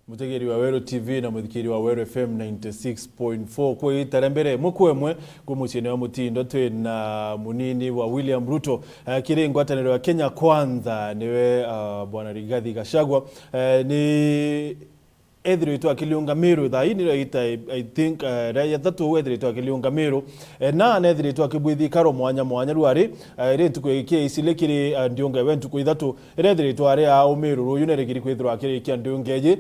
Mutegeri wa Wero TV na muthikiri wa Wero FM 96.4 kwitara mbere mukwemwe kumuciini wa mutindo twina munini wa William Ruto, kiri ngwataniro ya Kenya Kwanza, niwe bwana Rigathi Gachagua. Ni ethiritwe akiliunga Miru thaa hii niro ita, I think, ya thatu ethiritwe akiliunga Miru, na nethiritwe akibwithi karo mwanya mwanya rwari ri ntuku iki isile kiri ndiunga we ntuku ithatu irethiritwe ari a umiru ruyu nerigiri kwithirwa akirikia ndiunga iyi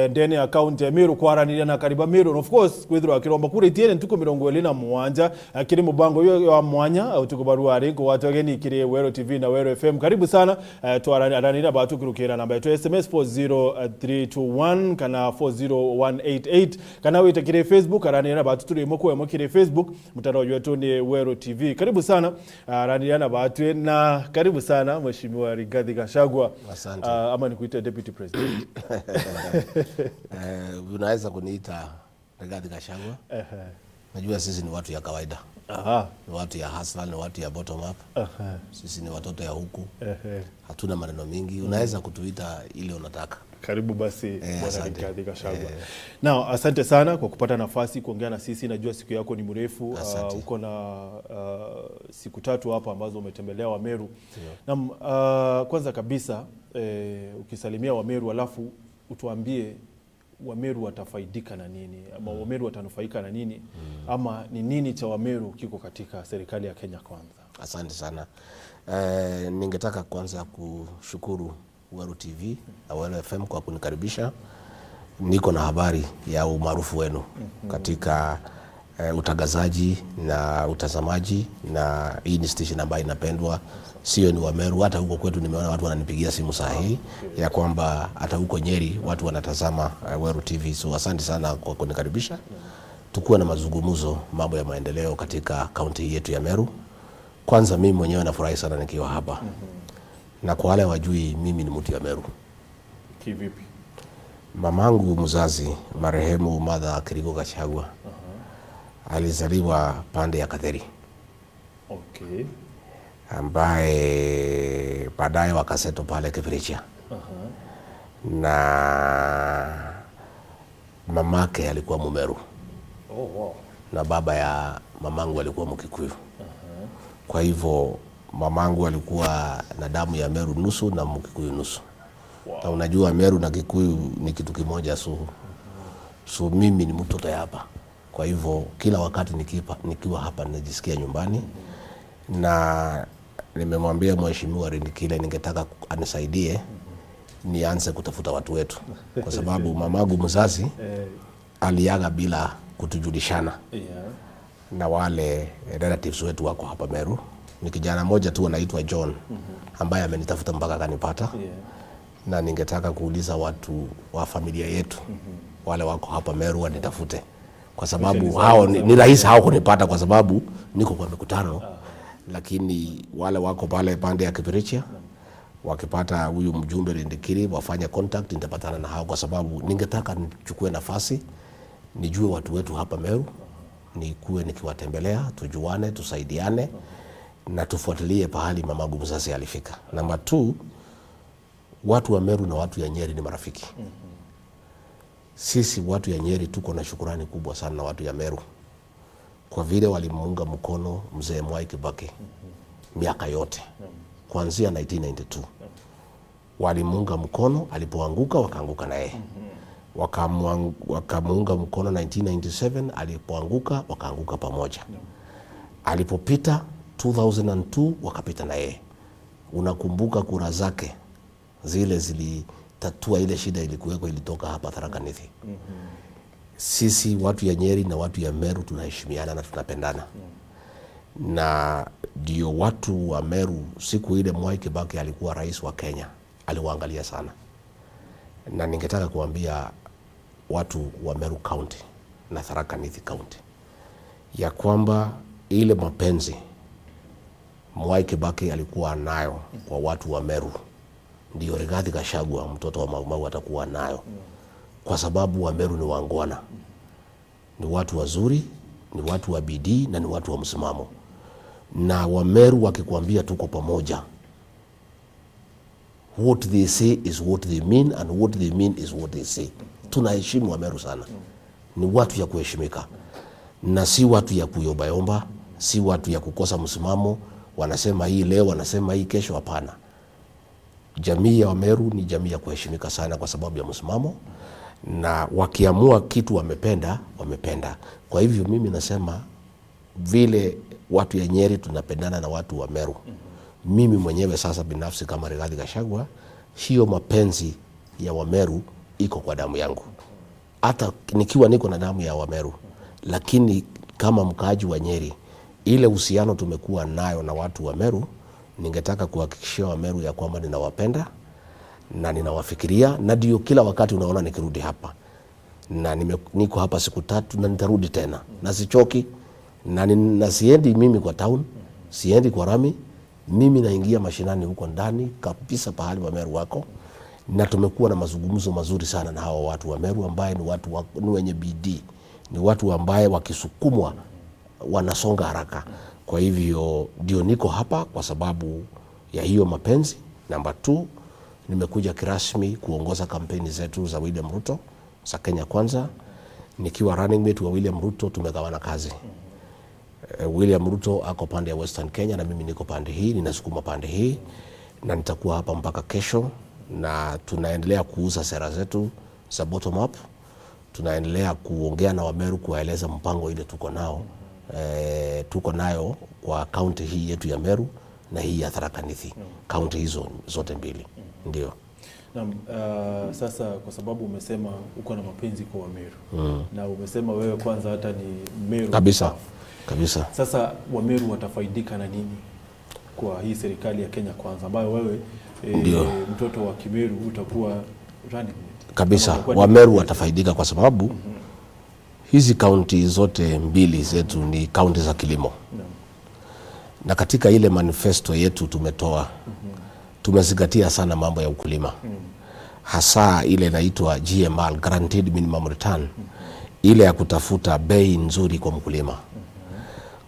ndene ya kaunti ya Miru kwaraniria na kariba Miru, of course kwithirwa akiromba kura itiere ntuku 27 kiri mubango uyu wa mwanya utuku barua ari ngwatwageni kiri Wero TV na Wero FM. Karibu sana, twaranira batu kirukira namba yetu SMS 40321 kana 40188 kana wite kire Facebook, aranira batu turimo kwemo kire Facebook, mtandao wetu ni Wero TV. Karibu sana, aranira na batu, na karibu sana Mheshimiwa Rigathi Gachagua. Asante. Ama nikuite Deputy President? Unaweza kuniita Rigathi Gachagua. Najua sisi ni watu ya kawaida. Ni watu ya hustler, ni watu ya bottom up. Sisi ni watoto ya huku. Hatuna maneno mingi. Unaweza kutuita ile unataka. Karibu basi, Bwana Asante. Rigathi Gachagua. Now, asante sana kwa kupata nafasi kuongea na sisi. Najua siku yako ni mrefu. Asante. Uko na siku 3 hapa ambazo umetembelea Wameru. Naam, kwanza kabisa, ukisalimia Wameru alafu utuambie Wameru watafaidika na nini ama Wameru watanufaika na nini ama ni nini cha Wameru kiko katika serikali ya Kenya Kwanza. Asante sana. Ningetaka kwanza kushukuru Weru TV na Weru FM kwa kunikaribisha. Niko na habari ya umaarufu wenu katika utangazaji na utazamaji, na hii ni station ambayo inapendwa, sio ni Wameru, hata huko kwetu nimeona watu wananipigia simu saa hii ya kwamba hata huko Nyeri watu wanatazama Weru TV. So asante sana kwa kunikaribisha. Tukuwe na mazungumzo mambo ya maendeleo katika kaunti yetu ya Meru. Kwanza mimi mwenyewe nafurahi sana nikiwa hapa. Na kwa wale wajui, mimi ni mtu ya Meru. Kivipi? Mamangu mzazi marehemu Martha Kirigo Gachagua alizaliwa pande ya Katheri. Ambaye baadaye wakasettle pale Kibirichia. Na mamake alikuwa Mumeru. Oh, wow. Na baba ya mamangu alikuwa Mkikuyu. Kwa hivyo mamangu alikuwa na damu ya Meru nusu na Mkikuyu nusu. Na unajua Meru na Kikuyu ni kitu kimoja, so mimi ni mtoto ya hapa. Kwa hivyo kila wakati nikiwa hapa najisikia nyumbani. Na nimemwambia Mheshimiwa Rindikile ningetaka anisaidie nianze kutafuta watu wetu, kwa sababu mamangu mzazi aliaga bila kutujulishana. Na wale relatives wetu wako hapa Meru. Ni kijana mmoja tu anaitwa John ambaye amenitafuta mpaka akanipata. Na ningetaka kuuliza watu wa familia yetu wale wako hapa Meru wanitafute, kwa sababu hao ni rahisi hao kunipata kwa sababu niko kwa mikutano. Lakini wale wako pale pande ya Kibirichia wakipata huyu mjumbe Rindikiri wafanye contact, nitapatana na hao, kwa sababu ningetaka nichukue nafasi nijue watu wetu hapa Meru, nikuwe nikiwatembelea, tujuane, tusaidiane na tufuatilie pahali mamangu mzazi alifika. Namba 2, watu wa Meru na watu ya Nyeri ni marafiki. Sisi watu ya Nyeri tuko na shukurani kubwa sana na watu ya Meru kwa vile walimuunga mkono mzee Mwai Kibaki miaka yote kuanzia 1992. Walimuunga mkono, alipoanguka wakaanguka na yeye. Wakamuunga mkono 1997, alipoanguka wakaanguka pamoja. Alipopita 2002 wakapita na yeye. Unakumbuka kura zake zile zilitatua ile shida ilikuweko, ilitoka hapa Tharaka Nithi. Sisi watu ya Nyeri na watu ya Meru tunaheshimiana na tunapendana. Na ndio watu wa Meru siku ile Mwai Kibaki alikuwa rais wa Kenya aliwaangalia sana. Na ningetaka kuambia watu wa Meru County na Tharaka Nithi County ya kwamba ile mapenzi Mwai Kibaki alikuwa nayo kwa watu wa Meru ndio Rigathi Gachagua mtoto wa Mau Mau atakuwa nayo, kwa sababu wa Meru ni wangwana, ni watu wazuri, ni watu wa bidii na ni watu wa msimamo. Na wa Meru wakikwambia tuko pamoja, what they say is what they mean and what they mean is what they say. Tunaheshimu Wameru sana, ni watu ya kuheshimika na si watu ya kuyombayomba, si watu ya kukosa msimamo. Wanasema hii leo, wanasema hii kesho. Hapana, jamii ya Wameru ni jamii ya kuheshimika sana kwa sababu ya msimamo, na wakiamua kitu wamependa, wamependa. Kwa hivyo mimi nasema vile watu ya Nyeri tunapendana na watu wa Meru, mimi mwenyewe sasa binafsi kama Rigathi Gachagua, hiyo mapenzi ya Wameru iko kwa damu yangu, hata nikiwa niko na damu ya Wameru, lakini kama mkaaji wa Nyeri, ile uhusiano tumekuwa nayo na watu wa Meru, ningetaka kuhakikishia Wameru ya kwamba ninawapenda na ninawafikiria, na ndio kila wakati unaona nikirudi hapa na niko hapa siku 3 na nitarudi tena na sichoki na siendi mimi kwa town, siendi kwa rami, mimi naingia mashinani huko ndani kabisa pahali wa Meru wako, na tumekuwa na mazungumzo mazuri sana na hawa watu wa Meru ambaye ni watu ni wenye bidii, ni watu ambaye wakisukumwa wanasonga haraka. Kwa hivyo ndio niko hapa kwa sababu ya hiyo mapenzi. Namba 2, nimekuja kirasmi kuongoza kampeni zetu za William Ruto za Kenya Kwanza. Nikiwa running mate wa William Ruto tumegawana kazi. William Ruto ako pande ya Western Kenya na mimi niko pande hii, ninasukuma pande hii na nitakuwa hapa mpaka kesho, na tunaendelea kuuza sera zetu za bottom up. Tunaendelea kuongea na Wameru kuwaeleza mpango ile tuko nao. Tuko nayo kwa kaunti hii yetu ya Meru na hii ya Tharaka Nithi, kaunti hizo zote mbili. Ndio. Naam, sasa kwa sababu umesema uko na mapenzi kwa Wameru na umesema wewe kwanza hata ni Meru kabisa. Kabisa. Sasa Wameru watafaidika na nini kwa hii serikali ya Kenya Kwanza ambayo wewe mtoto wa Kimeru utakuwa running mate? Kabisa, Wameru watafaidika kwa sababu hizi kaunti zote mbili zetu ni kaunti za kilimo. Na katika ile manifesto yetu tumetoa, tumezingatia sana mambo ya ukulima. Hasa ile inaitwa GMR, Guaranteed Minimum Return, ile ya kutafuta bei nzuri kwa mkulima.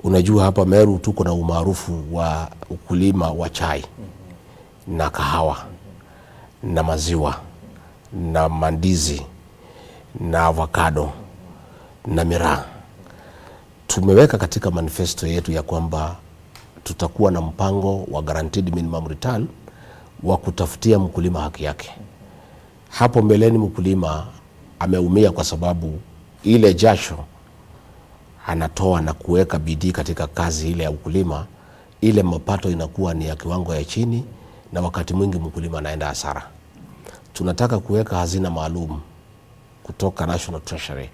Unajua hapa Meru tuko na umaarufu wa ukulima wa chai na kahawa na maziwa na mandizi na avocado na miraa. Tumeweka katika manifesto yetu ya kwamba tutakuwa na mpango wa Guaranteed Minimum Return wa kutafutia mkulima haki yake. Hapo mbeleni mkulima ameumia kwa sababu ile jasho anatoa na kuweka bidii katika kazi ile ya ukulima, ile mapato inakuwa ni ya kiwango ya chini na wakati mwingi mkulima anaenda hasara. Tunataka kuweka hazina maalum kutoka National Treasury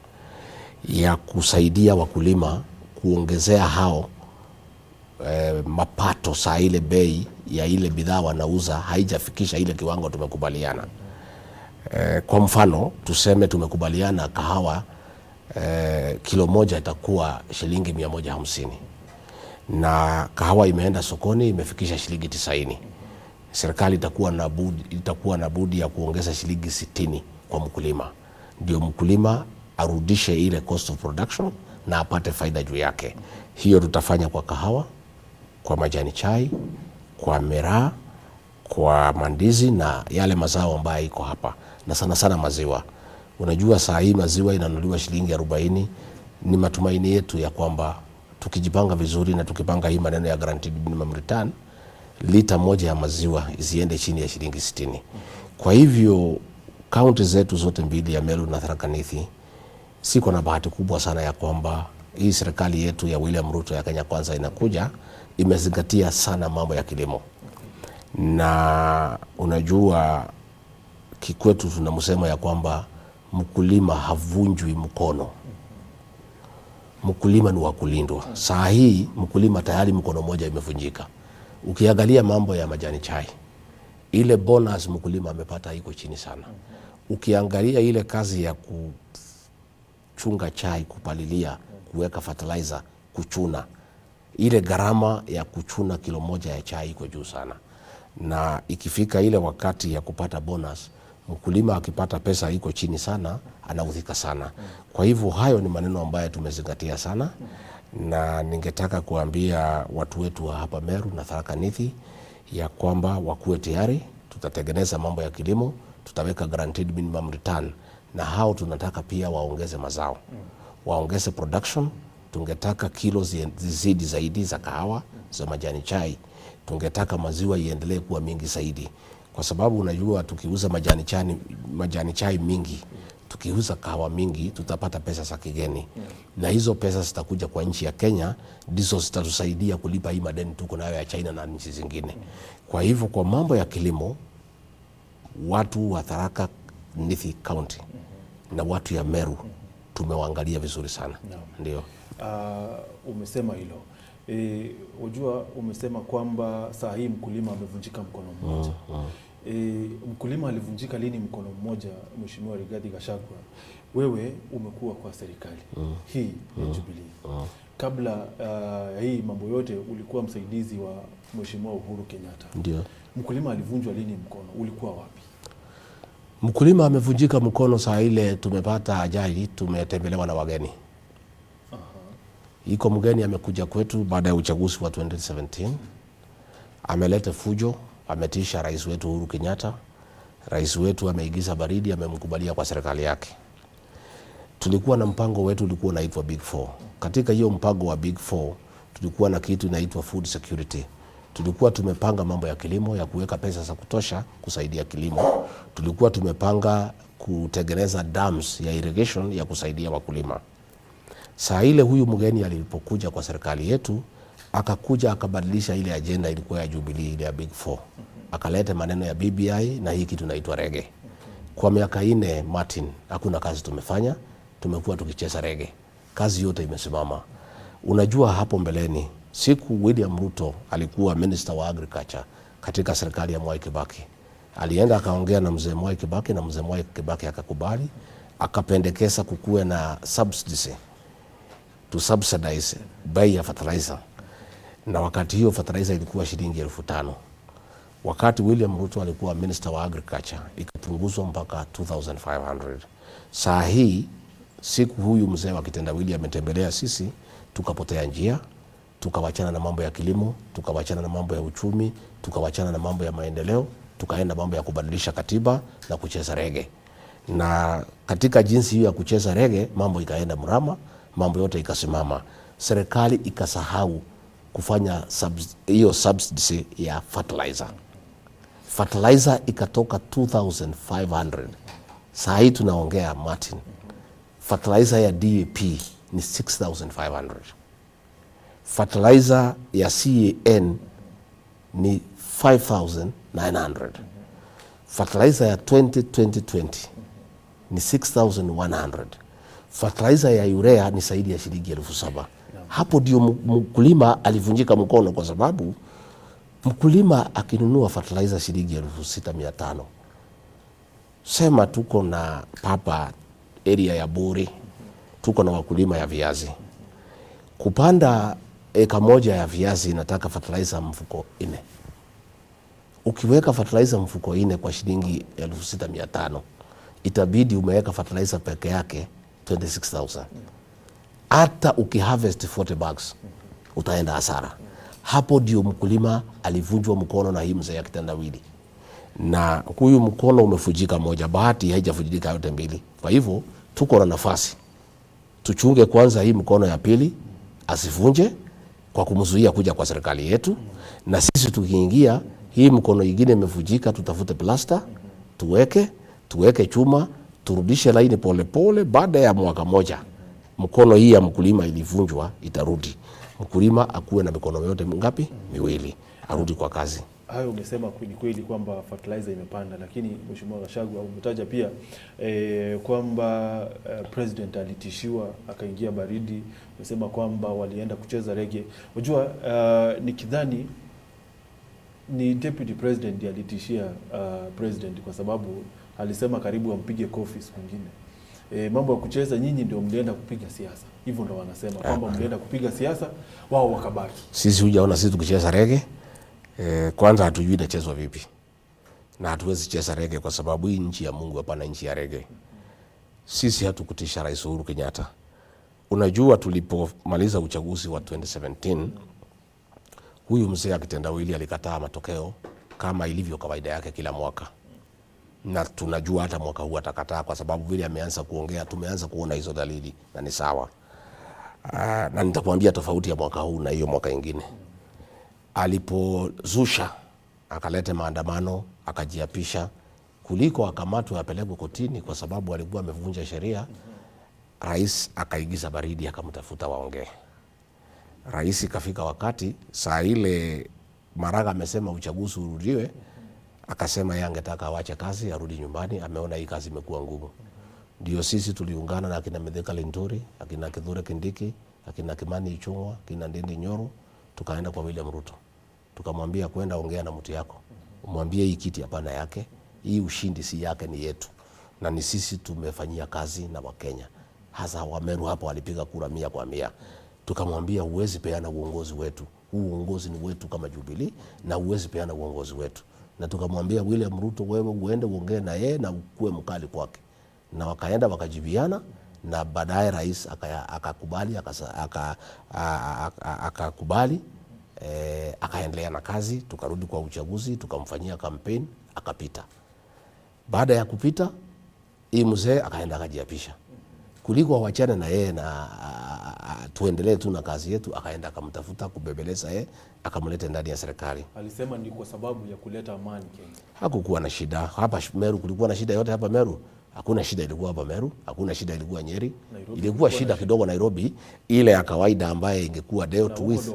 ya kusaidia wakulima kuongezea hao mapato saa ile bei ya ile bidhaa wanauza haijafikisha ile kiwango tumekubaliana. Kwa mfano tuseme tumekubaliana kahawa kilo moja itakuwa shilingi 150 na kahawa imeenda sokoni imefikisha shilingi 90. Serikali itakuwa na budi ya kuongeza shilingi 60 kwa mkulima, ndio mkulima arudishe ile cost of production na apate faida juu yake. Hiyo tutafanya kwa kahawa, kwa majani chai, kwa miraa, kwa mandizi na yale mazao ambayo iko hapa, na sana sana maziwa. Unajua saa hii maziwa inanunuliwa shilingi 40. Ni matumaini yetu ya kwamba tukijipanga vizuri na tukipanga hii maneno ya guaranteed minimum return, lita moja ya maziwa isiende chini ya shilingi 60. Kwa hivyo kaunti zetu zote mbili ya Meru na Tharaka Nithi, siko na bahati kubwa sana ya kwamba hii serikali yetu ya William Ruto ya Kenya Kwanza inakuja imezingatia sana mambo ya kilimo. Na unajua kikwetu tuna msemo ya kwamba mkulima havunjwi mkono. Mkulima ni wa kulindwa. Saa hii mkulima tayari mkono moja imevunjika. Ukiangalia mambo ya majani chai, ile bonus mkulima amepata iko chini sana. Ukiangalia ile kazi ya kuchunga chai, kupalilia, kuweka fertilizer, kuchuna, ile gharama ya kuchuna kilo moja ya chai iko juu sana. Na ikifika ile wakati ya kupata bonus, mkulima akipata pesa iko chini sana, anaudhika sana. Kwa hivyo hayo ni maneno ambayo tumezingatia sana, na ningetaka kuambia watu wetu wa hapa Meru na Tharaka Nithi ya kwamba wakuwe tayari. Tutatengeneza mambo ya kilimo, tutaweka guaranteed minimum return Na hao tunataka pia waongeze mazao, waongeze production. Tungetaka kilo zizidi zaidi za kahawa, za majani chai. Tungetaka maziwa iendelee kuwa mingi zaidi, kwa sababu unajua tukiuza majani chai mingi, tukiuza kahawa mingi, tutapata pesa za kigeni, na hizo pesa zitakuja kwa nchi ya Kenya, ndizo zitatusaidia kulipa hii madeni tuko nayo ya China na nchi zingine. Kwa hivyo kwa mambo ya kilimo, watu wa Tharaka Nithi County na watu ya Meru tumewaangalia vizuri sana. Ndio. Umesema hilo. Unajua umesema kwamba saa hii mkulima amevunjika mkono mmoja. Mkulima alivunjika lini mkono mmoja, Mheshimiwa Rigathi Gachagua? Wewe umekuwa kwa serikali hii ya Jubilee. Kabla hii mambo yote ulikuwa msaidizi wa Mheshimiwa Uhuru Kenyatta. Ndio. Mkulima alivunjwa lini mkono? Ulikuwa wapi? Mkulima amevunjika mkono saa ile tumepata ajali, tumetembelewa na wageni. Iko mgeni amekuja kwetu baada ya uchaguzi wa 2017, ameleta fujo, ametisha rais wetu Uhuru Kenyatta. Rais wetu ameingiza baridi, amemkubalia kwa serikali yake. Tulikuwa na mpango wetu ulikuwa unaitwa Big Four. Katika hiyo mpango wa Big Four tulikuwa na kitu inaitwa food security. Tulikuwa tumepanga mambo ya kilimo, ya kuweka pesa za kutosha kusaidia kilimo. Tulikuwa tumepanga kutengeneza dams ya irrigation ya kusaidia wakulima. Saa ile huyu mgeni alipokuja kwa serikali yetu, akakuja akabadilisha ile ajenda ilikuwa ya Jubilee, ile ya Big Four, akaleta maneno ya BBI na hii kitu inaitwa reggae. Kwa miaka 4, Martin, hakuna kazi tumefanya, tumekuwa tukicheza reggae, kazi yote imesimama. Unajua hapo mbeleni, siku William Ruto alikuwa minister wa agriculture katika serikali ya Mwai Kibaki, alienda akaongea na mzee Mwai Kibaki na mzee Mwai Kibaki akakubali, akapendekeza kukuwe na subsidy to subsidize bei ya fertilizer, na wakati hiyo fertilizer ilikuwa shilingi 5,000. Wakati William Ruto alikuwa minister wa agriculture ikapunguzwa mpaka 2500. Saa hii siku huyu mzee wa kitendawili ametembelea sisi, tukapotea njia, tukawachana na mambo ya kilimo, tukawachana na mambo ya uchumi, tukawachana na mambo ya maendeleo, tukaenda mambo ya kubadilisha katiba na kucheza reggae. Na katika jinsi hiyo ya kucheza reggae, mambo ikaenda mrama, mambo yote ikasimama. Serikali ikasahau kufanya hiyo subsidy ya fertilizer. Fertilizer ikatoka 2500. Saa hii tunaongea, Martin, fertilizer ya DAP ni 6500. Fertilizer ya CAN ni 5900. Fertilizer ya 2020 ni 6100. Fertilizer ya urea ni zaidi ya shilingi 7,000. Hapo ndio mkulima alivunjika mkono, kwa sababu mkulima akinunua fertilizer shilingi 6,500, sema tuko na papa area ya Buri, tuko na wakulima ya viazi, kupanda eka moja ya viazi inataka fertilizer mfuko 4. Ukiweka fertilizer mfuko 4 kwa shilingi 6,500, itabidi umeweka fertilizer peke yake 26,000. Hata ukiharvest 40 bags utaenda hasara. Hapo ndio mkulima alivunjwa mkono na hii mzee ya kitendawili, na huyu mkono umevunjika moja, bahati haijavunjika yote mbili. Kwa hivyo tuko na nafasi, tuchunge kwanza hii mkono ya pili asivunje kwa kumzuia kuja kwa serikali yetu, na sisi tukiingia hii mkono ingine imevunjika, tutafute plasta tuweke chuma, turudishe laini polepole. Baada ya mwaka moja mkono hii ya mkulima ilivunjwa itarudi, mkulima akuwe na mikono yote ngapi? Miwili, arudi kwa kazi. Hayo umesema ni kweli kwamba fertilizer imepanda, lakini Mheshimiwa Gachagua umetaja pia kwamba president alitishiwa akaingia baridi. Umesema kwamba walienda kucheza reggae. Unajua nikidhani ni deputy president ndiye alitishia president kwa sababu alisema karibu ampige kofi siku nyingine. Mambo ya kucheza, nyinyi ndio mlienda kupiga siasa, hivyo ndo wanasema kwamba mlienda kupiga siasa, wao wakabaki. Sisi hujaona sisi tukicheza reggae. Kwanza hatujui inachezwa vipi na hatuwezi cheza reggae kwa sababu hii nchi ya Mungu, hapana nchi ya reggae. Sisi hatukutisha Rais Uhuru Kenyatta. Unajua tulipomaliza uchaguzi wa 2017 huyu mzee akitendawili alikataa matokeo kama ilivyo kawaida yake kila mwaka. Na tunajua hata mwaka huu atakataa, kwa sababu vile ameanza kuongea tumeanza kuona hizo dalili na ni sawa. Na nitakwambia tofauti ya mwaka huu na hiyo mwaka ingine. Alipozusha akalete maandamano akajiapisha, kuliko akamatwe apelekwe kotini kwa sababu alikuwa amevunja sheria, rais akaigiza baridi akamtafuta waongee. Rais ikafika wakati saa ile Maraga amesema uchaguzi urudiwe, akasema yeye angetaka awache kazi arudi nyumbani, ameona hii kazi imekuwa ngumu. Ndio sisi tuliungana na akina Mithika Linturi, akina Kithure Kindiki, akina Kimani Ichung'wa, akina Ndindi Nyoro, tukaenda kwa William Ruto. Tukamwambia kwenda ongea na mtu yako, umwambie hii kiti hapana yake, hii ushindi si yake, ni yetu, na ni sisi tumefanyia kazi na Wakenya, hasa Wameru hapo walipiga kura 100 kwa 100. Tukamwambia huwezi peana uongozi wetu, huu uongozi ni wetu kama Jubilee, na huwezi peana uongozi wetu. Na tukamwambia William Ruto, wewe uende uongee na yeye na ukue mkali kwake. Na wakaenda wakajibiana, na baadaye rais akakubali, akakubali, akaendelea na kazi. Tukarudi kwa uchaguzi, tukamfanyia campaign, akapita. Baada ya kupita, hii mzee akaenda akajiapisha. Kuliko wachane na yeye na tuendelee tu na kazi yetu, akaenda akamtafuta kubebeleza yeye, akamleta ndani ya serikali. Alisema ni kwa sababu ya kuleta amani Kenya. Hakukuwa na shida hapa Meru, kulikuwa na shida yote hapa Meru? Hakuna shida ilikuwa hapa Meru, hakuna shida ilikuwa Nyeri. Nairobi ilikuwa shida kidogo Nairobi, ile ya kawaida ambaye ingekuwa dealt with.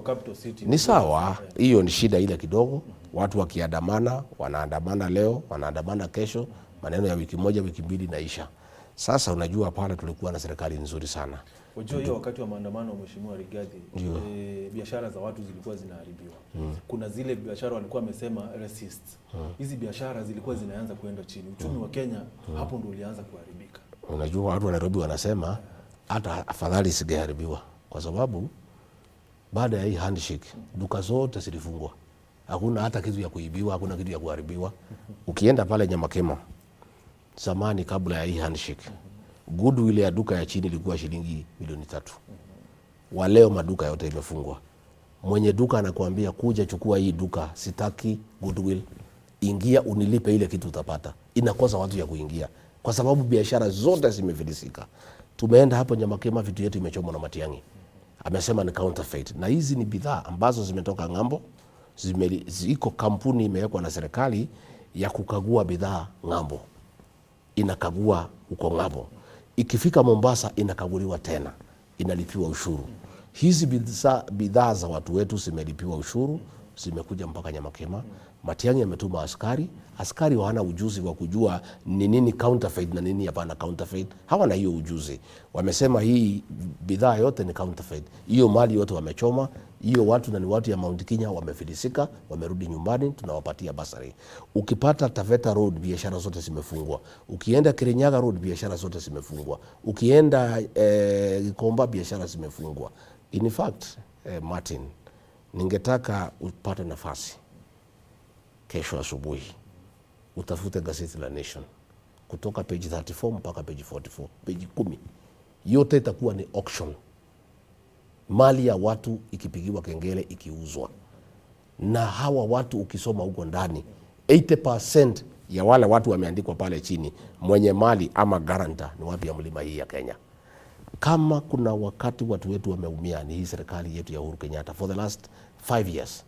Ni sawa, hiyo ni shida ile kidogo. Watu wakiandamana, wanaandamana leo, wanaandamana kesho, maneno ya wiki moja, wiki mbili naisha. Sasa unajua pale tulikuwa na serikali nzuri sana. Unajua hiyo wakati wa maandamano Mheshimiwa Rigathi, biashara za watu zilikuwa zinaharibiwa. Kuna zile biashara walikuwa wamesema resist. Hizi biashara zilikuwa zinaanza kuenda chini. Uchumi wa Kenya hapo ndio ulianza kuharibika. Unajua watu wa Nairobi wanasema hata afadhali isingeharibiwa, kwa sababu baada ya hii handshake duka zote zilifungwa. Hakuna hata kitu ya kuibiwa, hakuna kitu ya kuharibiwa. Ukienda pale Nyamakema zamani kabla ya hii handshake, goodwill ya duka ya chini ilikuwa shilingi milioni 3. Wa leo maduka yote imefungwa. Mwenye duka anakuambia kuja chukua hii duka, sitaki goodwill, ingia unilipe ile kitu utapata. Inakosa watu ya kuingia kwa sababu biashara zote zimefilisika. Tumeenda hapo Nyamakema, vitu yetu imechomwa na Matiang'i. Amesema ni counterfeit, na hizi ni bidhaa ambazo zimetoka ng'ambo, ziko kampuni imewekwa na serikali ya kukagua bidhaa ng'ambo, inakagua huko ng'ambo, ikifika Mombasa inakaguliwa tena, inalipiwa ushuru. Hizi bidhaa za watu wetu zimelipiwa ushuru, zimekuja mpaka Nyamakema. Matiang'i ametuma askari, askari hawana ujuzi wa kujua ni nini counterfeit na nini hapana counterfeit, hawana hiyo ujuzi. Wamesema hii bidhaa yote ni counterfeit, hiyo mali yote wamechoma, hiyo watu na ni watu ya Mount Kenya wamefilisika, wamerudi nyumbani, tunawapatia basari. Ukipata Taveta Road biashara zote zimefungwa, ukienda Kirinyaga Road biashara zote zimefungwa, ukienda Gikomba biashara zimefungwa. In fact, Martin, ningetaka upate nafasi kesho asubuhi utafute gazeti la Nation kutoka page 34 mpaka page 44, page 10 yote itakuwa ni auction, mali ya watu ikipigiwa kengele ikiuzwa. Na hawa watu ukisoma huko ndani 80% ya wale watu wameandikwa pale chini, mwenye mali ama guarantor ni watu ya mlima hii ya Kenya. Kama kuna wakati watu wetu wameumia ni hii serikali yetu ya Uhuru Kenyatta. For the last 5 years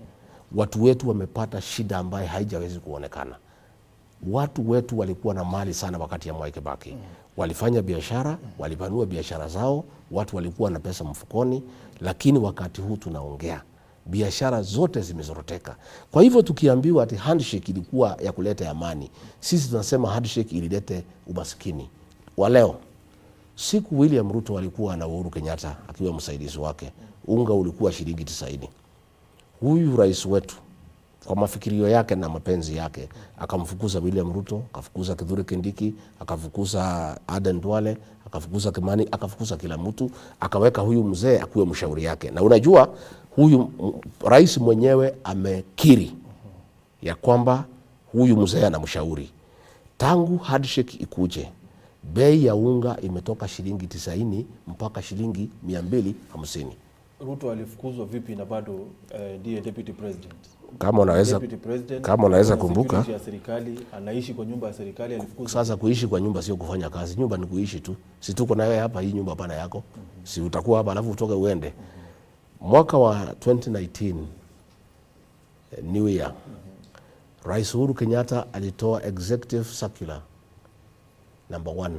watu wetu wamepata shida ambayo haijawezi kuonekana. Watu wetu walikuwa na mali sana wakati ya Mwai Kibaki. Walifanya biashara, walipanua biashara zao, watu walikuwa na pesa mfukoni, lakini wakati huu tunaongea biashara zote zimezoroteka. Kwa hivyo tukiambiwa ati handshake ilikuwa ya kuleta amani, sisi tunasema handshake ililete umaskini. Wa leo siku William Ruto alikuwa na Uhuru Kenyatta akiwa msaidizi wake, unga ulikuwa shilingi 90. Huyu rais wetu kwa mafikirio yake na mapenzi yake akamfukuza William Ruto, akafukuza Kithure Kindiki, akafukuza Aden Duale, akafukuza Kimani, akafukuza kila mtu, akaweka huyu mzee akuwe mshauri yake. Na unajua huyu rais mwenyewe amekiri ya kwamba huyu mzee anamshauri. Tangu handshake ikuje, bei ya unga imetoka shilingi 90 mpaka shilingi 250. Ruto alifukuzwa vipi na bado ndiye deputy president? Kama unaweza, Deputy President, kama unaweza kuna kumbuka security ya serikali, anaishi kwa nyumba ya serikali, alifukuzwa. Sasa kuishi kwa nyumba sio kufanya kazi. Nyumba ni kuishi tu. Si tuko na wewe hapa, hii nyumba hapana yako. Si utakuwa hapa alafu utoke uende. Mwaka wa 2019 New Year, Rais Uhuru Kenyatta alitoa executive circular number 1,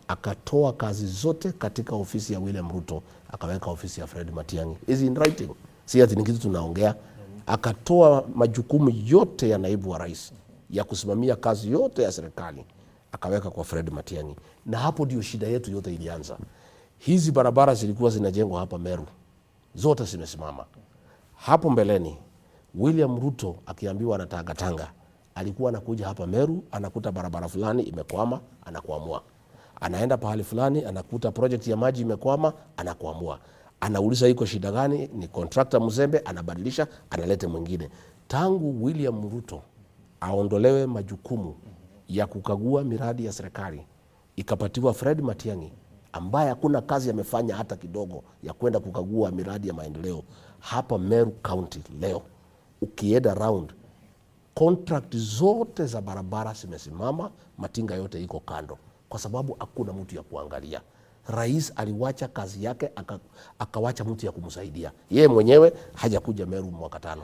akatoa kazi zote katika ofisi ya William Ruto akaweka ofisi ya Fred Matiang'i. Is in writing, si ati ni kitu tunaongea. Akatoa majukumu yote ya naibu wa rais ya kusimamia kazi yote ya serikali akaweka kwa Fred Matiang'i, na hapo ndio shida yetu yote ilianza. Hizi barabara zilikuwa zinajengwa hapa Meru zote zimesimama. Hapo mbeleni William Ruto akiambiwa anatangatanga, alikuwa anakuja hapa Meru, anakuta barabara fulani imekwama, anakuamua. Anaenda pahali fulani, anakuta project ya maji imekwama, anakuamua. Anauliza iko shida gani, ni contractor mzembe, anabadilisha, analete mwingine. Tangu William Ruto aondolewe majukumu ya kukagua miradi ya serikali, ikapatiwa Fred Matiang'i ambaye hakuna kazi amefanya hata kidogo ya kwenda kukagua miradi ya maendeleo hapa Meru County. Leo ukienda round, contract zote za barabara zimesimama, matinga yote iko kando, kwa sababu hakuna mtu ya kuangalia. Rais aliwacha kazi yake akawacha mtu ya kumsaidia. Yeye mwenyewe hajakuja Meru mwaka 5.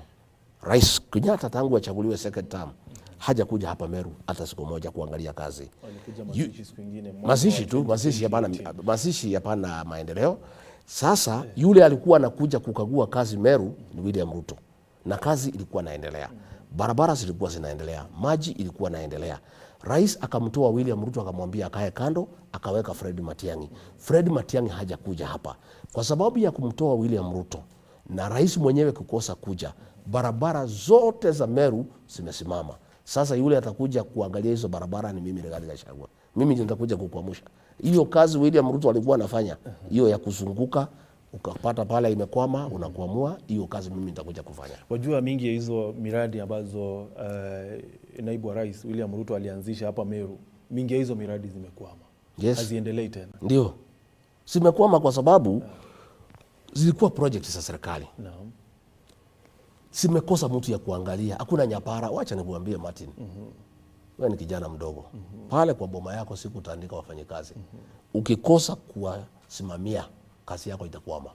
Rais Kenyatta tangu achaguliwe second term hajakuja hapa Meru hata siku moja kuangalia kazi. Alikuja mazishi siku nyingine, mwaka Mazishi wa tu, mazishi hapana, 2018. mazishi hapana maendeleo. Sasa yule alikuwa anakuja kukagua kazi Meru ni William Ruto, na kazi ilikuwa inaendelea, barabara zilikuwa zinaendelea, maji ilikuwa inaendelea. Rais akamtoa William Ruto akamwambia akae kando, akaweka Fred Matiang'i. Fred Matiang'i hajakuja hapa kwa sababu ya kumtoa William Ruto na rais mwenyewe kukosa kuja. Barabara zote za Meru zimesimama. Sasa yule atakuja kuangalia hizo barabara ni mimi Rigathi Gachagua. Mimi ndio nitakuja kukuamsha. Hiyo kazi William Ruto alikuwa anafanya, hiyo ya kuzunguka ukapata pale imekwama, unakuamua, hiyo kazi mimi nitakuja kufanya. Wajua mingi ya hizo miradi ambazo naibu wa rais William Ruto alianzisha hapa Meru, mingi ya hizo miradi zimekwama. Yes. Haziendelei tena. Ndio. Zimekwama kwa sababu zilikuwa project za serikali. Naam. Zimekosa mtu ya kuangalia. Hakuna nyapara. Wacha nikuambie Martin. Wewe ni kijana mdogo. Pale kwa boma yako siku utaandika wafanyikazi. Ukikosa kuwasimamia, kazi yako itakwama.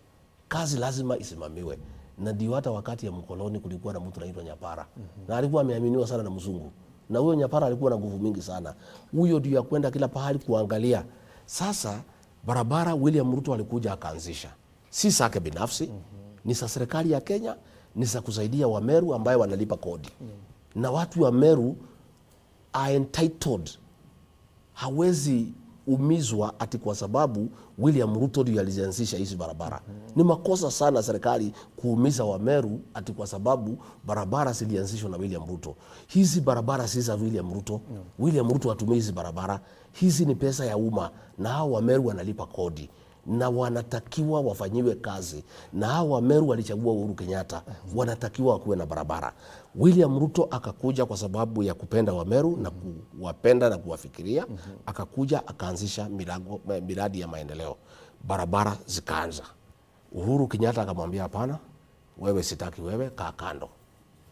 Kazi lazima isimamiwe. Na ndio hata wakati ya mkoloni kulikuwa na mtu anaitwa nyapara. Na alikuwa ameaminiwa sana na mzungu. Na huyo nyapara alikuwa na nguvu mingi sana. Huyo ndio ya kwenda kila pahali kuangalia. Sasa barabara William Ruto alikuja akaanzisha. Si zake binafsi, ni za serikali ya Kenya, ni za kusaidia Wameru ambayo wanalipa kodi. Na watu wa Meru are entitled. Hawezi umizwa ati kwa sababu William Ruto ndiye alianzisha hizi barabara. Ni makosa sana serikali kuumiza Wameru ati kwa sababu barabara zilianzishwa na William Ruto. Hizi barabara si za William Ruto. William Ruto hatumii hizi barabara. Hizi ni pesa ya umma na hao Wameru wanalipa kodi na wanatakiwa wafanyiwe kazi. Na hao Wameru walichagua Uhuru Kenyatta, wanatakiwa wakuwe na barabara. William Ruto akakuja kwa sababu ya kupenda Wameru na kuwapenda na kuwafikiria, akakuja akaanzisha miradi ya maendeleo. Barabara zikaanza. Uhuru Kenyatta akamwambia hapana, wewe sitaki wewe, kaa kando.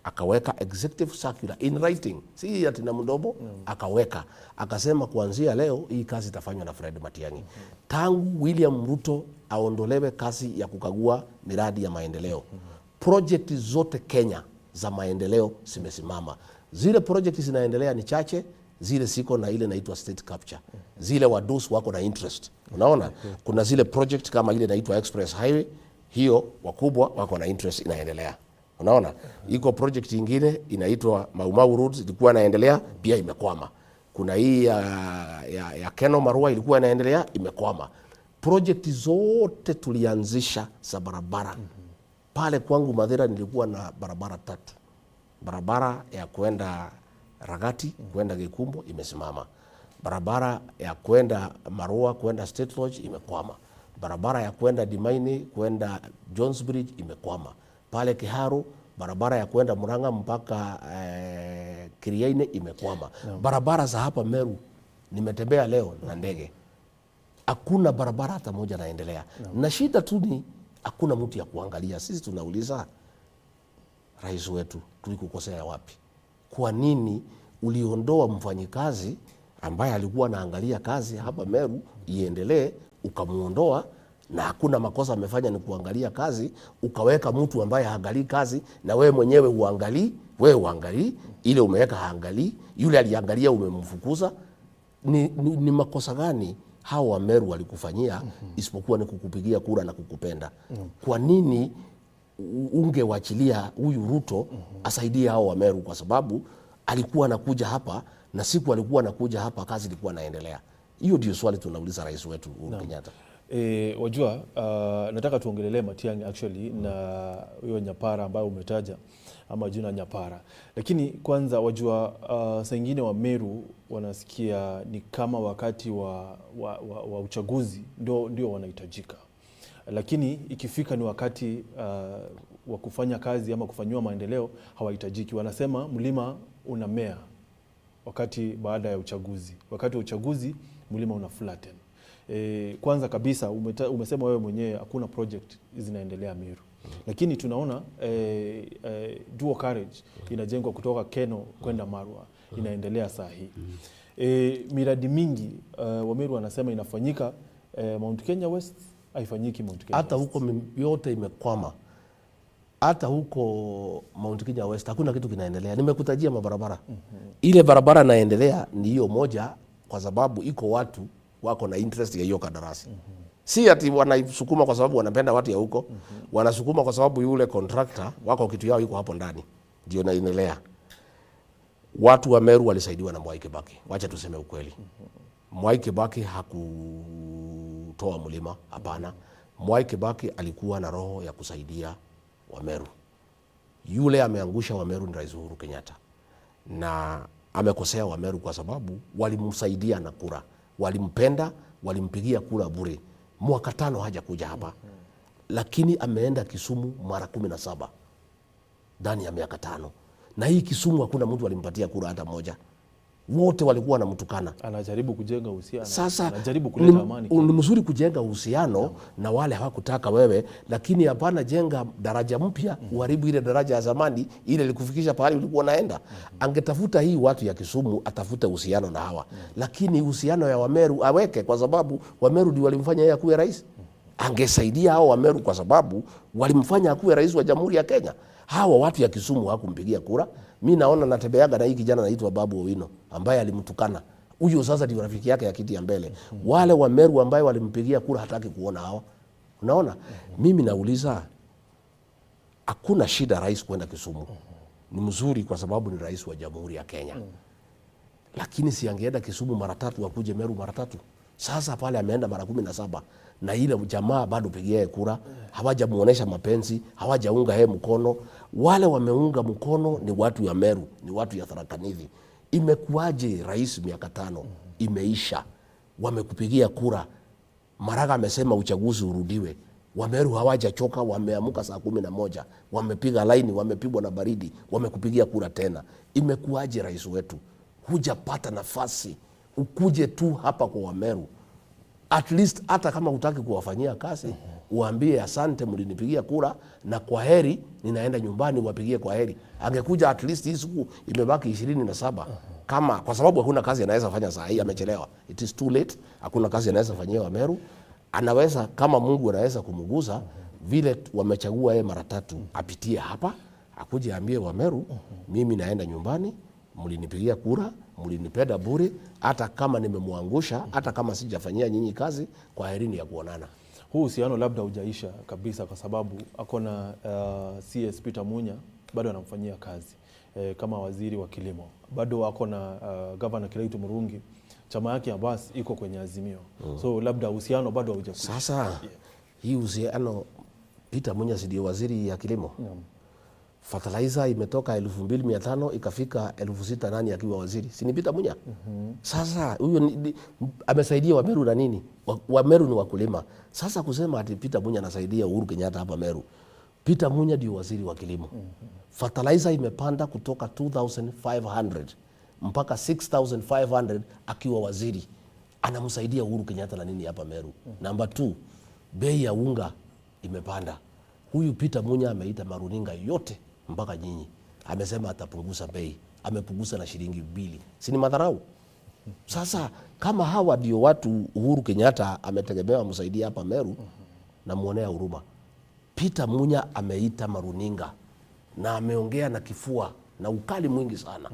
Akaweka executive circular in writing, si ati na mdomo, akaweka. Akasema kuanzia leo hii kazi itafanywa na Fred Matiang'i. Tangu William Ruto aondolewe kazi ya kukagua miradi ya maendeleo, project zote Kenya za maendeleo zimesimama. Zile project zinaendelea ni chache, zile siko na ile inaitwa state capture. Zile wadosi wako na interest. Unaona? Kuna zile project kama ile inaitwa Express Highway, hiyo wakubwa wako na interest inaendelea. Unaona? Iko project nyingine inaitwa Mau Mau Roads ilikuwa inaendelea pia imekwama. Kuna hii ya Keno Marua ilikuwa inaendelea imekwama. Project zote tulianzisha za barabara. Pale kwangu Mathira nilikuwa na barabara tatu. Barabara ya kwenda Ragati, kwenda Gikumbo imesimama. Barabara ya kwenda Marua, kwenda State Lodge imekwama. Barabara ya kwenda Dimaini, kwenda Jones Bridge imekwama. Pale Kiharu, barabara ya kwenda Murang'a mpaka Kiriaini imekwama. Barabara za hapa Meru nimetembea leo na ndege. Hakuna barabara hata moja naendelea. Na shida tu ni hakuna mtu ya kuangalia. Sisi tunauliza Rais wetu, tulikukosea wapi? Kwa nini uliondoa mfanyikazi ambaye alikuwa anaangalia kazi hapa Meru iendelee, ukamuondoa na hakuna makosa amefanya, ni kuangalia kazi, ukaweka mtu ambaye haangalii kazi na wewe mwenyewe uangalii, wewe uangalii ile umeweka haangalii, yule aliangalia umemfukuza. Ni makosa gani hao wa Meru walikufanyia isipokuwa ni kukupigia kura na kukupenda? Kwa nini ungewachilia huyu Ruto asaidie hao wa Meru? Kwa sababu alikuwa anakuja hapa na siku alikuwa anakuja hapa kazi ilikuwa inaendelea. Hiyo ndio swali tunauliza rais wetu Uhuru Kenyatta. Wajua, nataka tuongelelee Matiang'i actually na huyo Nyapara ambayo umetaja ama jina Nyapara, lakini kwanza wajua, saa ingine wa Meru wanasikia ni kama wakati wa uchaguzi ndio wanahitajika, lakini ikifika ni wakati wa kufanya kazi ama kufanyiwa maendeleo hawahitajiki. Wanasema mlima unamea wakati baada ya uchaguzi, wakati wa uchaguzi mlima una flatten. Kwanza kabisa umesema wewe mwenyewe hakuna project zinaendelea Meru, lakini tunaona dual carriage inajengwa kutoka Keno kwenda Marwa, inaendelea saa hii. Miradi mingi Wameru wanasema inafanyika Mount Kenya West, haifanyiki Mount Kenya Hata West. Huko yote imekwama, hata huko Mount Kenya West hakuna kitu kinaendelea. Nimekutajia mabarabara. Ile barabara naendelea ni hiyo moja, kwa sababu iko watu wako na interest ya hiyo kandarasi. Si ati wanaisukuma kwa sababu wanapenda watu ya huko. Wanasukuma kwa sababu yule contractor wako kitu yao iko hapo ndani, ndio naendelea. Watu wa Meru walisaidiwa na Mwai Kibaki, wacha tuseme ukweli. Mwai Kibaki hakutoa mlima, hapana. Mwai Kibaki alikuwa na roho ya kusaidia Wameru. Yule ameangusha Wameru ni Rais Uhuru Kenyatta, na amekosea Wameru kwa sababu walimsaidia na kura, walimpenda, walimpigia kura bure. Mwaka 5 hajakuja hapa, lakini ameenda Kisumu mara 17 ndani ya miaka 5. Na hii Kisumu hakuna mtu alimpatia kura hata moja, wote walikuwa wanamtukana. Anajaribu kujenga uhusiano, Sasa anajaribu kuleta amani. ni mzuri kujenga uhusiano na wale hawakutaka wewe, lakini hapana jenga daraja mpya uharibu ile daraja ya zamani ile ilikufikisha pahali ulikuwa unaenda. Angetafuta hii watu ya Kisumu, atafute uhusiano na hawa, lakini uhusiano ya Wameru aweke, kwa sababu Wameru ndio walimfanya yeye akuwe rais. Angesaidia hao Wameru kwa sababu walimfanya akuwe rais wa Jamhuri ya Kenya. Hawa watu ya Kisumu hawakumpigia kura. Mi naona natembeaga na hii kijana anaitwa Babu Owino ambaye alimtukana. Huyo sasa ndio rafiki yake ya kiti ya mbele. Wale wa Meru ambaye walimpigia kura hataki kuona hawa. Unaona? Mimi nauliza, hakuna shida rais kwenda Kisumu. Ni mzuri kwa sababu ni rais wa Jamhuri ya Kenya. Lakini si angeenda Kisumu mara 3 akuje Meru mara 3. Sasa pale ameenda mara 17 na ile jamaa bado pigia kura, hawajamuonesha mapenzi, hawajaunga yeye mkono. Wale wameunga mkono ni watu ya Meru, ni watu ya Tharaka Nithi. Imekuwaje rais miaka 5 imeisha, wamekupigia kura, Maraga amesema uchaguzi urudiwe, Wameru hawajachoka, wameamuka saa 11, wamepiga laini, wamepigwa na baridi, wamekupigia kura tena. Imekuwaje rais wetu hujapata nafasi ukuje tu hapa kwa Wameru, at least hata kama hutaki kuwafanyia kazi, uambie asante mlinipigia kura na kwa heri, ninaenda nyumbani, wapigie kwa heri. Angekuja at least hii siku imebaki 27, kama kwa sababu hakuna kazi anaweza fanya saa hii, amechelewa, it is too late, hakuna kazi anaweza fanyia Wameru. Anaweza, kama Mungu anaweza kumgusa vile wamechagua yeye mara 3, apitie hapa akuje aambie Wameru, mimi naenda nyumbani, mlinipigia kura, mlinipenda bure, hata kama nimemwangusha, hata kama sijafanyia nyinyi kazi, kwa herini ya kuonana. Huu uhusiano labda hujaisha kabisa kwa sababu ako na CS Peter Munya bado anamfanyia kazi kama waziri wa kilimo, bado ako na Governor Kiraitu Murungi, chama yake ya BAS iko kwenye Azimio. So labda uhusiano bado haujakwisha. Sasa hii uhusiano, Peter Munya si ndio waziri ya kilimo? Fertilizer imetoka 2500 ikafika 6000, nani akiwa waziri? Si ni Peter Munya? Sasa huyo amesaidia Wameru na nini? Wameru ni wakulima. Sasa kusema ati Peter Munya anasaidia Uhuru Kenyatta hapa Meru. Peter Munya ndio waziri wa kilimo. Fertilizer imepanda kutoka 2500 mpaka 6500 akiwa waziri. Anamsaidia Uhuru Kenyatta na nini hapa Meru? Number 2, bei ya unga imepanda. Huyu Peter Munya ameita maruninga yote mpaka nyinyi. Amesema atapunguza bei, amepunguza na shilingi 2. Si ni madharau? Sasa kama hawa ndio watu Uhuru Kenyatta ametegemewa msaidie hapa Meru, namuonea huruma. Peter Munya ameita maruninga na ameongea na kifua na ukali mwingi sana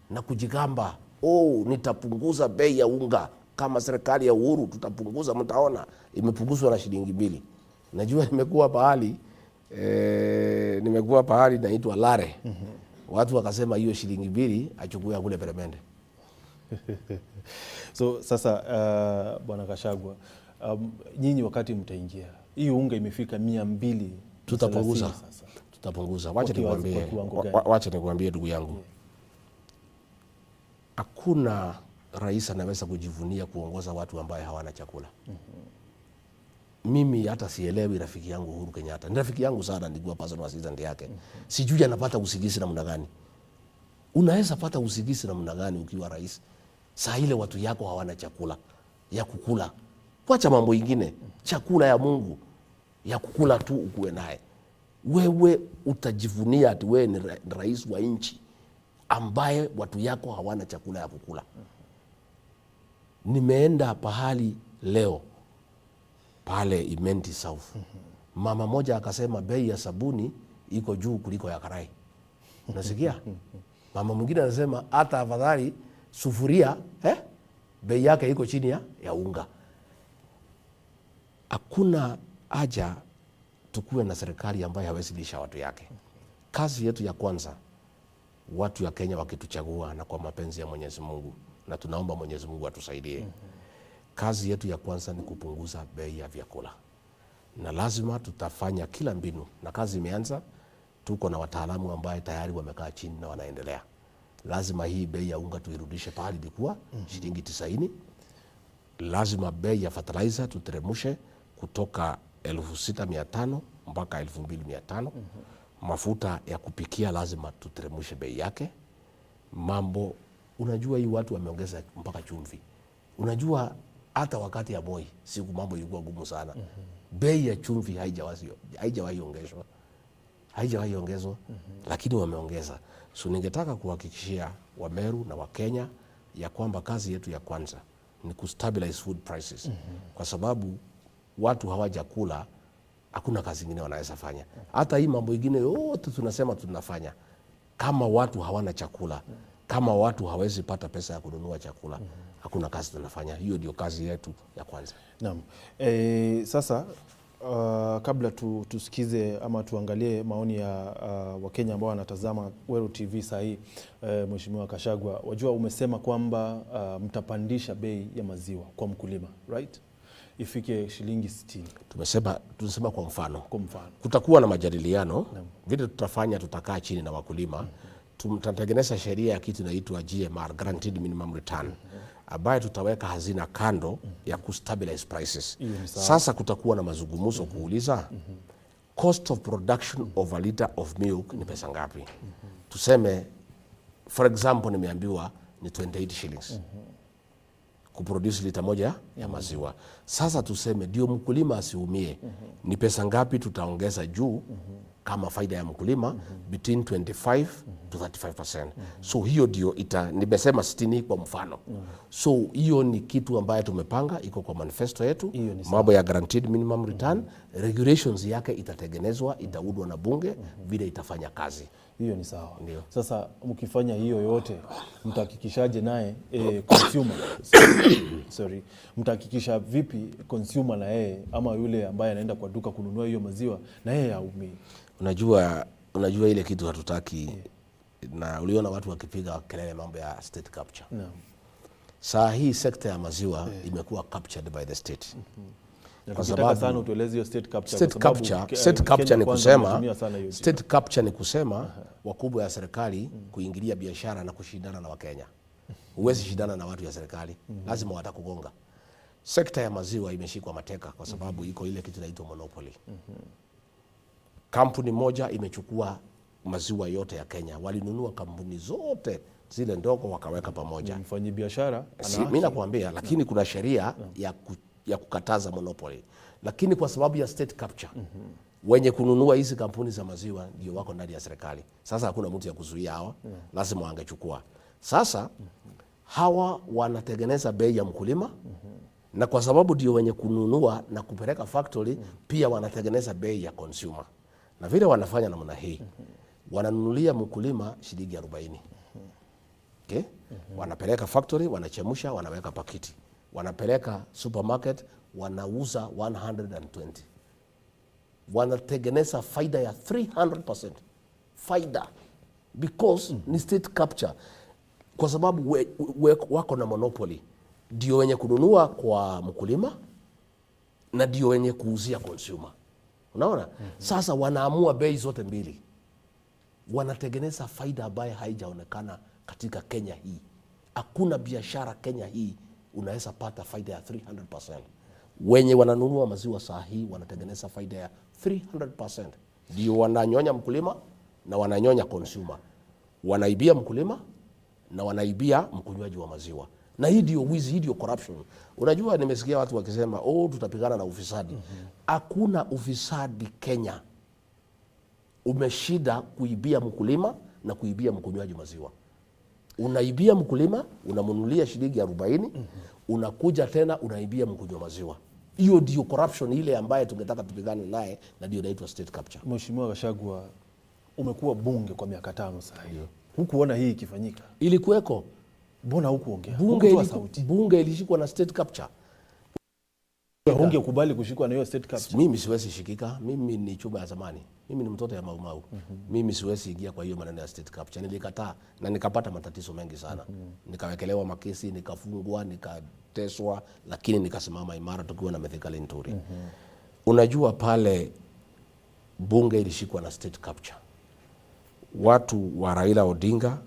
na kujigamba, oh, nitapunguza bei ya unga kama serikali ya Uhuru tutapunguza, mtaona imepunguzwa na shilingi 2. Najua nimekuwa pahali naitwa Lare. Watu wakasema hiyo shilingi 2 achukue akule peremende. So sasa bwana Gachagua, nyinyi wakati mtaingia hii unga imefika 230 Tutapunguza. sasa. Tutapunguza. Wacha nikwambie, Kwa kiwango gani? wacha nikwambie ndugu yangu, hakuna rais anaweza kujivunia kuongoza watu ambaye hawana chakula. Mimi hata sielewi rafiki yangu Uhuru Kenyatta, ni rafiki yangu sana, nilikuwa personal assistant yake. Sijui anapata usingizi namna gani. Unaweza pata usingizi namna gani ukiwa rais saa ile watu yako hawana chakula ya kukula? Wacha mambo ingine, chakula ya Mungu ya kukula tu ukuwe naye. Wewe utajivunia ati wewe ni rais wa nchi ambaye watu yako hawana chakula ya kukula? Nimeenda pahali leo pale Imenti South, mama moja akasema bei ya sabuni iko juu kuliko ya karai. Nasikia mama mwingine anasema hata afadhali sufuria bei yake iko chini ya unga. Hakuna haja tukuwe na serikali ambayo hawezi lisha watu yake. Kazi yetu ya kwanza, watu ya Kenya wakituchagua na kwa mapenzi ya Mwenyezi Mungu, na tunaomba Mwenyezi Mungu atusaidie. Kazi yetu ya kwanza ni kupunguza bei ya vyakula, na lazima tutafanya kila mbinu, na kazi imeanza. Tuko na wataalamu ambaye tayari wamekaa chini na wanaendelea. Lazima hii bei ya unga tuirudishe pahali ilikuwa shilingi 90. Lazima bei ya fertilizer tuteremushe kutoka 6,500 mpaka 2,500. Mafuta ya kupikia lazima tuteremushe bei yake. Mambo unajua, hii watu wameongeza mpaka chumvi. Unajua hata wakati ya Moi siku mambo ilikuwa gumu sana. Bei ya chumvi haijawahi ongezwa, haijawahi ongezwa, lakini wameongeza. So ningetaka kuhakikishia Wameru na Wakenya ya kwamba kazi yetu ya kwanza ni kustabilize food prices, kwa sababu watu hawajakula, hakuna kazi ingine wanaweza fanya. Hata hii mambo ingine yote tunasema tunafanya, kama watu hawana chakula, kama watu hawezi pata pesa ya kununua chakula, hakuna kazi tunafanya. Hiyo ndio kazi yetu ya kwanza. Naam. Sasa kabla tusikize ama tuangalie maoni ya Wakenya ambao wanatazama Weru TV saa hii, Mheshimiwa Gachagua, wajua umesema kwamba mtapandisha bei ya maziwa kwa mkulima, right? Ifike shilingi 60. Tumesema kwa mfano. Kwa mfano. Kutakuwa na majadiliano vile tutafanya, tutakaa chini na wakulima, tutatengeneza sheria ya kitu inaitwa GMR, Guaranteed Minimum Return, ambayo tutaweka hazina kando ya kustabilize prices. Hiyo ni sawa. Sasa kutakuwa na mazungumzo kuuliza cost of production of a liter of milk ni pesa ngapi? Tuseme for example nimeambiwa ni 28 shillings kuproduce lita moja ya maziwa. Sasa tuseme ndio mkulima asiumie, ni pesa ngapi tutaongeza juu kama faida ya mkulima between 25 to 35%. So hiyo ndio nimesema 60 kwa mfano. So hiyo ni kitu ambayo tumepanga, iko kwa manifesto yetu, Hiyo ni mambo ya guaranteed minimum return, regulations yake itatengenezwa, itaundwa na bunge vile itafanya kazi. Hiyo ni sawa. Ndio. Sasa mkifanya hiyo yote mtahakikishaje naye consumer, sorry, mtahakikisha vipi consumer na yeye ama yule ambaye anaenda kwa duka kununua hiyo maziwa na yeye haumii? Unajua ile kitu hatutaki na uliona watu wakipiga kelele mambo ya state capture. Naam. Saa hii sekta ya maziwa imekuwa captured by the state. Na Kwa tukitaka sababu sana utueleze hiyo state capture, state kwa sababu capture, state Kenya capture ni Kwanza kusema wametumia sana hiyo jina. state capture ni kusema wakubwa ya serikali kuingilia biashara na kushindana na Wakenya. Huwezi shindana na watu ya serikali, lazima watakugonga. Sekta ya maziwa imeshikwa mateka kwa sababu iko ile kitu inaitwa monopoly. Kampuni moja imechukua maziwa yote ya Kenya, walinunua kampuni zote zile ndogo wakaweka pamoja. Mfanyibiashara ana Si, mimi nakwambia, lakini kuna sheria ya kukataza monopoly, lakini kwa sababu ya state capture Wenye kununua hizi kampuni za maziwa ndio wako ndani ya serikali. Sasa hakuna mtu ya kuzuia hawa, lazima wangechukua. Sasa hawa wanatengeneza bei ya mkulima, na kwa sababu ndio wenye kununua na kupeleka factory, pia wanatengeneza bei ya consumer. Na vile wanafanya namna hii, wananunulia mkulima shilingi 40. Okay? Wanapeleka factory, wanachemsha, wanaweka pakiti. Wanapeleka supermarket, wanauza 120. Wanatengeneza faida ya 300%. Faida. Because ni state capture. Kwa sababu wako na monopoly. Ndio wenye kununua kwa mkulima na ndio wenye kuuzia consumer. Unaona? Sasa wanaamua bei zote mbili. Wanatengeneza faida ambayo haijaonekana katika Kenya hii. Hakuna biashara Kenya hii unaweza pata faida ya 300%. Wenye wananunua maziwa saa hii wanatengeneza faida ya 300%. Ndio wananyonya mkulima na wananyonya consumer. Wanaibia mkulima na wanaibia mkunywaji wa maziwa. Na hii ndio wizi, hii ndio corruption. Unajua, nimesikia watu wakisema, "Oh, tutapigana na ufisadi." Hakuna ufisadi Kenya umeshinda kuibia mkulima na kuibia mkunywaji maziwa. Unaibia mkulima, unamnunulia shilingi 40, unakuja tena unaibia mkunywa maziwa. Hiyo ndio corruption ile ambaye tungetaka tupigane naye, na ndio inaitwa state capture. Mheshimiwa Gachagua, umekuwa bunge kwa miaka 5 sasa hivi. Hukuona hii ikifanyika? Ilikuweko. Mbona hukuongea? Bunge, Hukutoa sauti? Bunge ilishikwa na state capture. Hungekubali kushikwa na hiyo state capture? Mimi siwezi shikika, mimi ni chuma ya zamani. Mimi ni mtoto ya Mau Mau. Mimi siwezi ingia kwa hiyo maneno ya state capture. Nilikataa na nikapata matatizo mengi sana. Nikawekelewa makesi, nikafungwa, nikateswa, lakini nikasimama imara tukiwa na Mithika Linturi. Unajua pale bunge ilishikwa na state capture. Watu wa Raila Odinga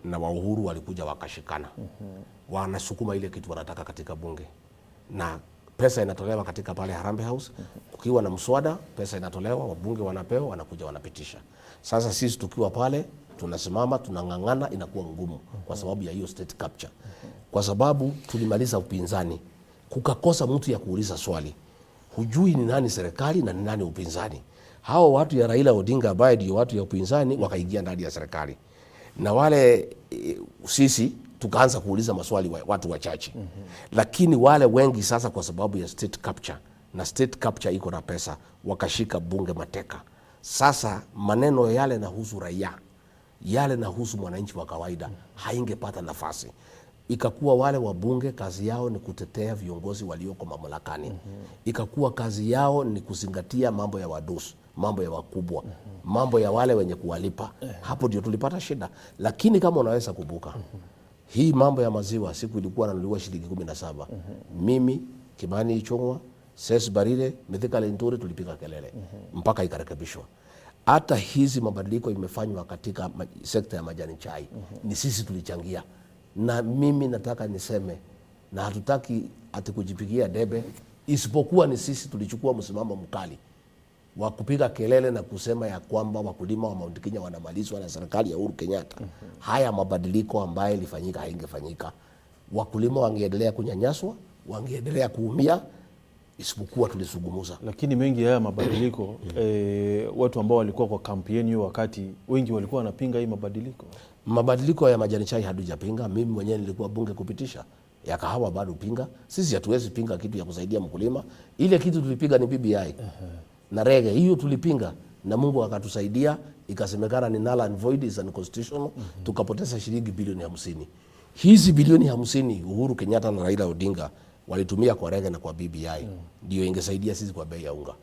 na wa Uhuru walikuja wakashikana. Wanasukuma ile kitu wanataka katika bunge, na pesa inatolewa katika pale Harambee House. Kukiwa na mswada, pesa inatolewa, wabunge wanapewa, wanakuja wanapitisha. Sasa sisi tukiwa pale tunasimama, tunang'ang'ana, inakuwa ngumu kwa sababu ya hiyo state capture. Kwa sababu tulimaliza upinzani, kukakosa mtu ya kuuliza swali, hujui ni nani serikali na ni nani upinzani. Hao watu ya Raila Odinga ambaye ndio watu ya upinzani wakaingia ndani ya serikali, na wale sisi tukaanza kuuliza maswali watu wachache. Lakini wale wengi sasa, kwa sababu ya state capture, na state capture iko na pesa, wakashika bunge mateka. Sasa maneno yale nahusu raia, yale nahusu mwananchi wa kawaida haingepata nafasi. Ikakuwa wale wabunge kazi yao ni kutetea viongozi walioko mamlakani. Ikakuwa kazi yao ni kuzingatia mambo ya wadosi, mambo ya wakubwa, mambo ya wale wenye kuwalipa. Hapo ndio tulipata shida. Lakini kama unaweza kumbuka, hii mambo ya maziwa siku ilikuwa nanunuliwa shilingi 17. Mimi, Kimani Ichung'wa, Ses Barire, Mithika Linturi tulipiga kelele mpaka ikarekebishwa. Hata hizi mabadiliko imefanywa katika sekta ya majani chai. Ni sisi tulichangia. Na mimi nataka niseme, na hatutaki ati kujipigia debe, isipokuwa ni sisi tulichukua msimamo mkali wa kupiga kelele na kusema ya kwamba wakulima wa Mount Kenya wanamalizwa na serikali ya Uhuru Kenyatta. Haya mabadiliko ambayo ilifanyika haingefanyika. Wakulima wangeendelea kunyanyaswa, wangeendelea kuumia, isipokuwa tulizungumza. Lakini mengi haya mabadiliko, watu ambao walikuwa kwa kampeni hiyo wakati wengi walikuwa wanapinga hii mabadiliko. Mabadiliko ya majani chai hatujapinga. Mimi mwenyewe nilikuwa bunge kupitisha. Ya kahawa bado pinga. Sisi hatuwezi pinga kitu ya kusaidia mkulima. Ile kitu tulipiga ni BBI. Na rege hiyo tulipinga, na Mungu akatusaidia, ikasemekana ni null and void, is unconstitutional. Tukapoteza shilingi bilioni 50. Hizi bilioni 50 Uhuru Kenyatta na Raila Odinga walitumia kwa rege na kwa BBI. Ndio ingesaidia sisi kwa bei ya unga.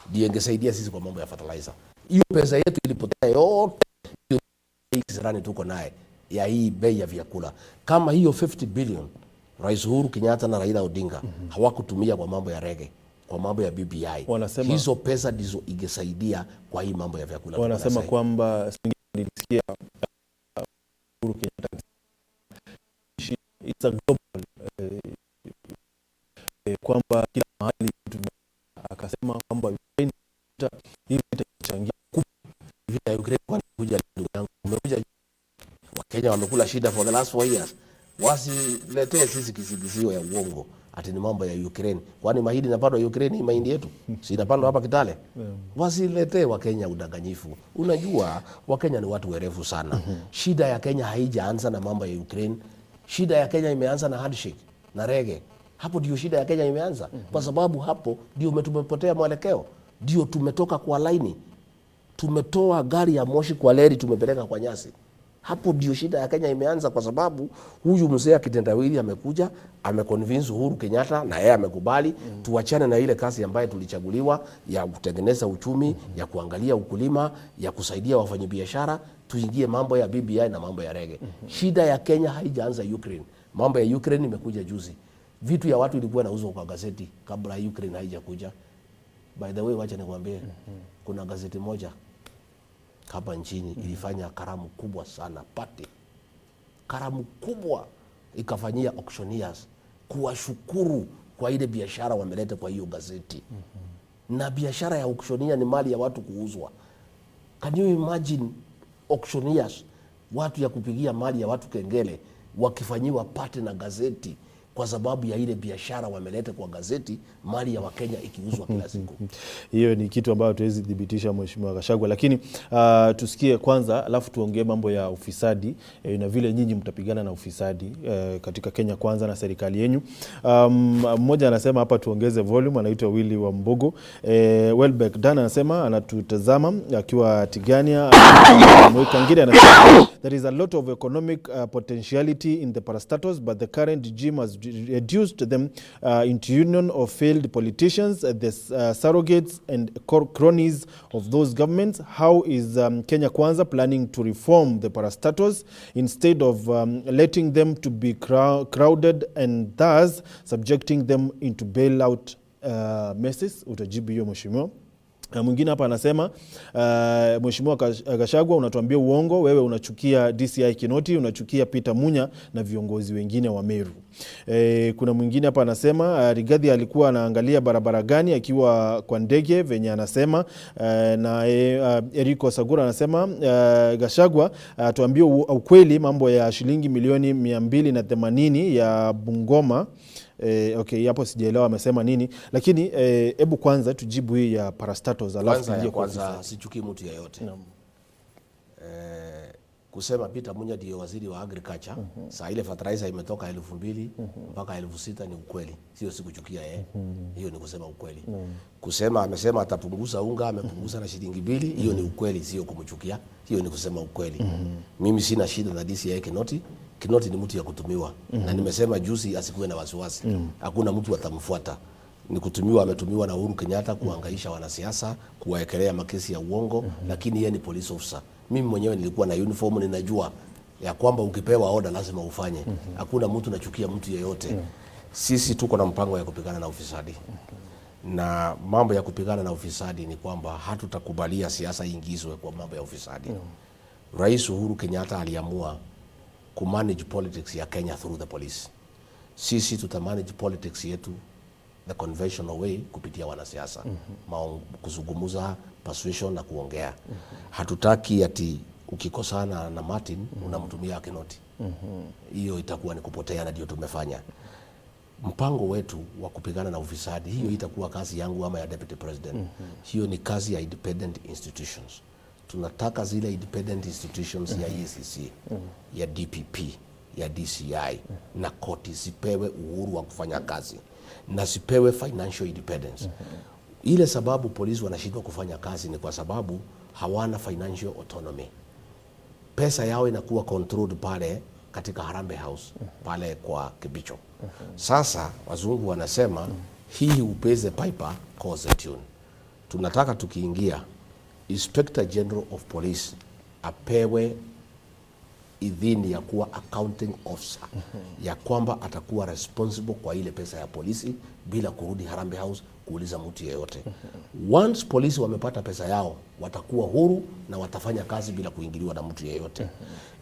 Ndio ingesaidia sisi kwa mambo ya fertilizer. Hiyo pesa yetu ilipotea yote. Hii kisirani tuko naye ya hii bei ya vyakula. Kama hiyo 50 billion Rais Uhuru Kenyatta na Raila Odinga hawakutumia kwa mambo ya rege, kwa mambo ya BBI. Hizo pesa ndizo ingesaidia kwa hii mambo ya vyakula. Wanasema Tunasema. kwamba nilisikia Uhuru Kenyatta, it's a global, kwamba kila mahali akasema kwamba Ukraine hii vita itachangia kubwa. Vita ya Ukraine kwani kuja ndugu yangu, umekuja Wakenya wamekula shida for the last 4 years. Wasiletee sisi kisingizio ya uongo Ati ni mambo ya Ukraine. Kwani mahindi inapandwa Ukraine? Hii mahindi yetu si inapandwa hapa Kitale? Wasiletee Wakenya udanganyifu. Unajua Wakenya ni watu werevu sana. Shida ya Kenya haijaanza na mambo ya Ukraine. Shida ya Kenya imeanza na handshake na rege. Hapo ndio shida ya Kenya imeanza, kwa sababu hapo ndio tumepotea mwelekeo, ndio tumetoka kwa laini, tumetoa gari ya moshi kwa leri, tumepeleka kwa nyasi. Hapo ndio shida ya Kenya imeanza, kwa sababu huyu mzee akitendawili amekuja ameconvince Uhuru Kenyatta na yeye amekubali tuachane na ile kazi ambayo tulichaguliwa ya kutengeneza uchumi, ya kuangalia ukulima, ya kusaidia wafanyabiashara, tuingie mambo ya BBI na mambo ya rege. Shida ya Kenya haijaanza Ukraine. Mambo ya Ukraine imekuja juzi. Vitu ya watu ilikuwa inauzwa kwa gazeti kabla Ukraine haijakuja. By the way, wacha nikwambie, kuna gazeti moja hapa nchini ilifanya karamu kubwa sana, party, karamu kubwa ikafanyia auctioneers kuwashukuru kwa ile biashara wameleta kwa hiyo gazeti. Na biashara ya auctioneer ni mali ya watu kuuzwa. Can you imagine auctioneers, watu ya kupigia mali ya watu kengele, wakifanyiwa party na gazeti kwa sababu ya ile biashara wameleta kwa gazeti, mali ya Wakenya ikiuzwa kila siku? Hiyo ni kitu ambayo hatuwezi thibitisha, Mheshimiwa Gachagua, lakini tusikie kwanza, alafu tuongee mambo ya ufisadi na vile nyinyi mtapigana na ufisadi katika Kenya Kwanza na serikali yenyu. Mmoja anasema hapa tuongeze volume, anaitwa Willy wa Mbogo. Welbeck Dan anasema anatutazama akiwa Tigania. Mwikangire anasema there is a lot of economic potentiality in the parastatals, but the current regime has reduced them into union of failed politicians, the surrogates and cronies of those governments. How is Kenya Kwanza planning to reform the parastatals instead of letting them to be crowded and thus subjecting them into bailout messes? Utajibu hiyo, mheshimiwa. Na mwingine hapa anasema, Mheshimiwa Gachagua, unatuambia uongo, wewe unachukia DCI Kinoti, unachukia Peter Munya na viongozi wengine wa Meru. Kuna mwingine hapa anasema, Rigathi alikuwa anaangalia barabara gani akiwa kwa ndege venye anasema. Na Eriko Sagura anasema, Gachagua, tuambie ukweli mambo ya shilingi milioni 280 ya Bungoma. Okay, hapo sijaelewa amesema nini, lakini hebu kwanza tujibu hii ya parastatals alafu Kwanza ya tuingie kwa kwanza, ufisadi. Sichukii mtu yeyote. Kusema Peter Munya ndio waziri wa agriculture, saa ile fertilizer imetoka 2000 mpaka 6000 ni ukweli, sio sikuchukia yeye. Hiyo ni kusema ukweli. Kusema amesema atapunguza unga, amepunguza na shilingi 2, hiyo ni ukweli, sio kumchukia, hiyo ni kusema ukweli. Mimi sina shida na DCI Kinoti. Kinoti ni mtu ya kutumiwa na nimesema juzi asikuwe na wasiwasi, hakuna mtu atamfuata. Ni kutumiwa, ametumiwa na Uhuru Kenyatta kuhangaisha wanasiasa, kuwaekelea makesi ya uongo, lakini yeye ni police officer. Mimi mwenyewe nilikuwa na uniform, ninajua ya kwamba ukipewa order lazima ufanye. Hakuna mtu nachukia mtu yeyote. Sisi tuko na mpango ya kupigana na ufisadi, na mambo ya kupigana na ufisadi ni kwamba hatutakubalia siasa iingizwe kwa mambo ya ufisadi. Rais Uhuru Kenyatta aliamua kumanage politics ya Kenya through the police. Sisi tutamanage politics yetu the conventional way kupitia wanasiasa, kuzungumza, persuasion na kuongea. Hatutaki ati ukikosana na Martin unamtumia Kinoti. Hiyo itakuwa ni kupotea, na ndio tumefanya mpango wetu wa kupigana na ufisadi. Hiyo itakuwa kazi yangu ama ya deputy president. Hiyo ni kazi ya independent institutions. Tunataka zile independent institutions ya EACC, ya DPP, ya DCI na koti zipewe uhuru wa kufanya kazi na zipewe financial independence. Ile sababu polisi wanashindwa kufanya kazi ni kwa sababu hawana financial autonomy. Pesa yao inakuwa controlled pale katika Harambee House pale kwa Kibicho. Sasa wazungu wanasema, "He who pays the piper calls the tune." Tunataka tukiingia, Inspector General of Police apewe idhini ya kuwa accounting officer, ya kwamba atakuwa responsible kwa ile pesa ya polisi bila kurudi Harambee House kuuliza mtu yeyote. Once polisi wamepata pesa yao, watakuwa huru na watafanya kazi bila kuingiliwa na mtu yeyote.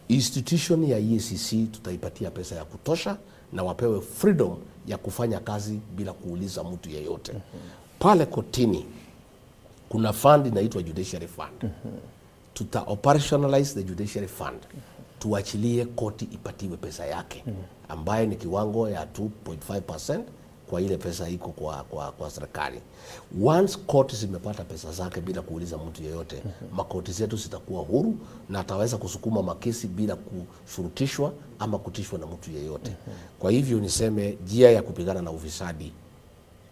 Institution ya EACC tutaipatia pesa ya kutosha na wapewe freedom ya kufanya kazi bila kuuliza mtu yeyote. Pale kotini kuna fund inaitwa Judiciary Fund. Tuta operationalize the Judiciary Fund, tuachilie koti ipatiwe pesa yake ambaye ni kiwango ya 2.5% kwa kwa ile pesa iko kwa serikali. Once court zimepata pesa zake bila kuuliza mtu yeyote, makoti zetu zitakuwa huru na ataweza kusukuma makesi bila kushurutishwa ama kutishwa na mtu yeyote. Kwa hivyo niseme njia ya kupigana na ufisadi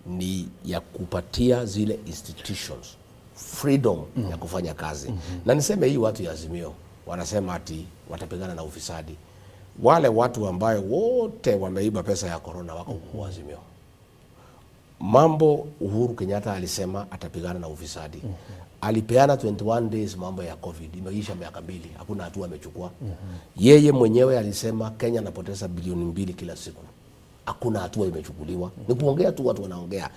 ni ya kupatia zile institutions freedom ya kufanya kazi. Na niseme hii, watu ya Azimio wanasema ati watapigana na ufisadi. Wale watu ambayo wote wameiba pesa ya corona wako kwa Azimio. Mambo Uhuru Kenyatta alisema atapigana na ufisadi. Alipeana 21 days mambo ya COVID, imeisha miaka 2, hakuna hatua amechukua. Yeye mwenyewe alisema Kenya anapoteza bilioni 2 kila siku, hakuna hatua imechukuliwa. Ni kuongea tu, watu wanaongea.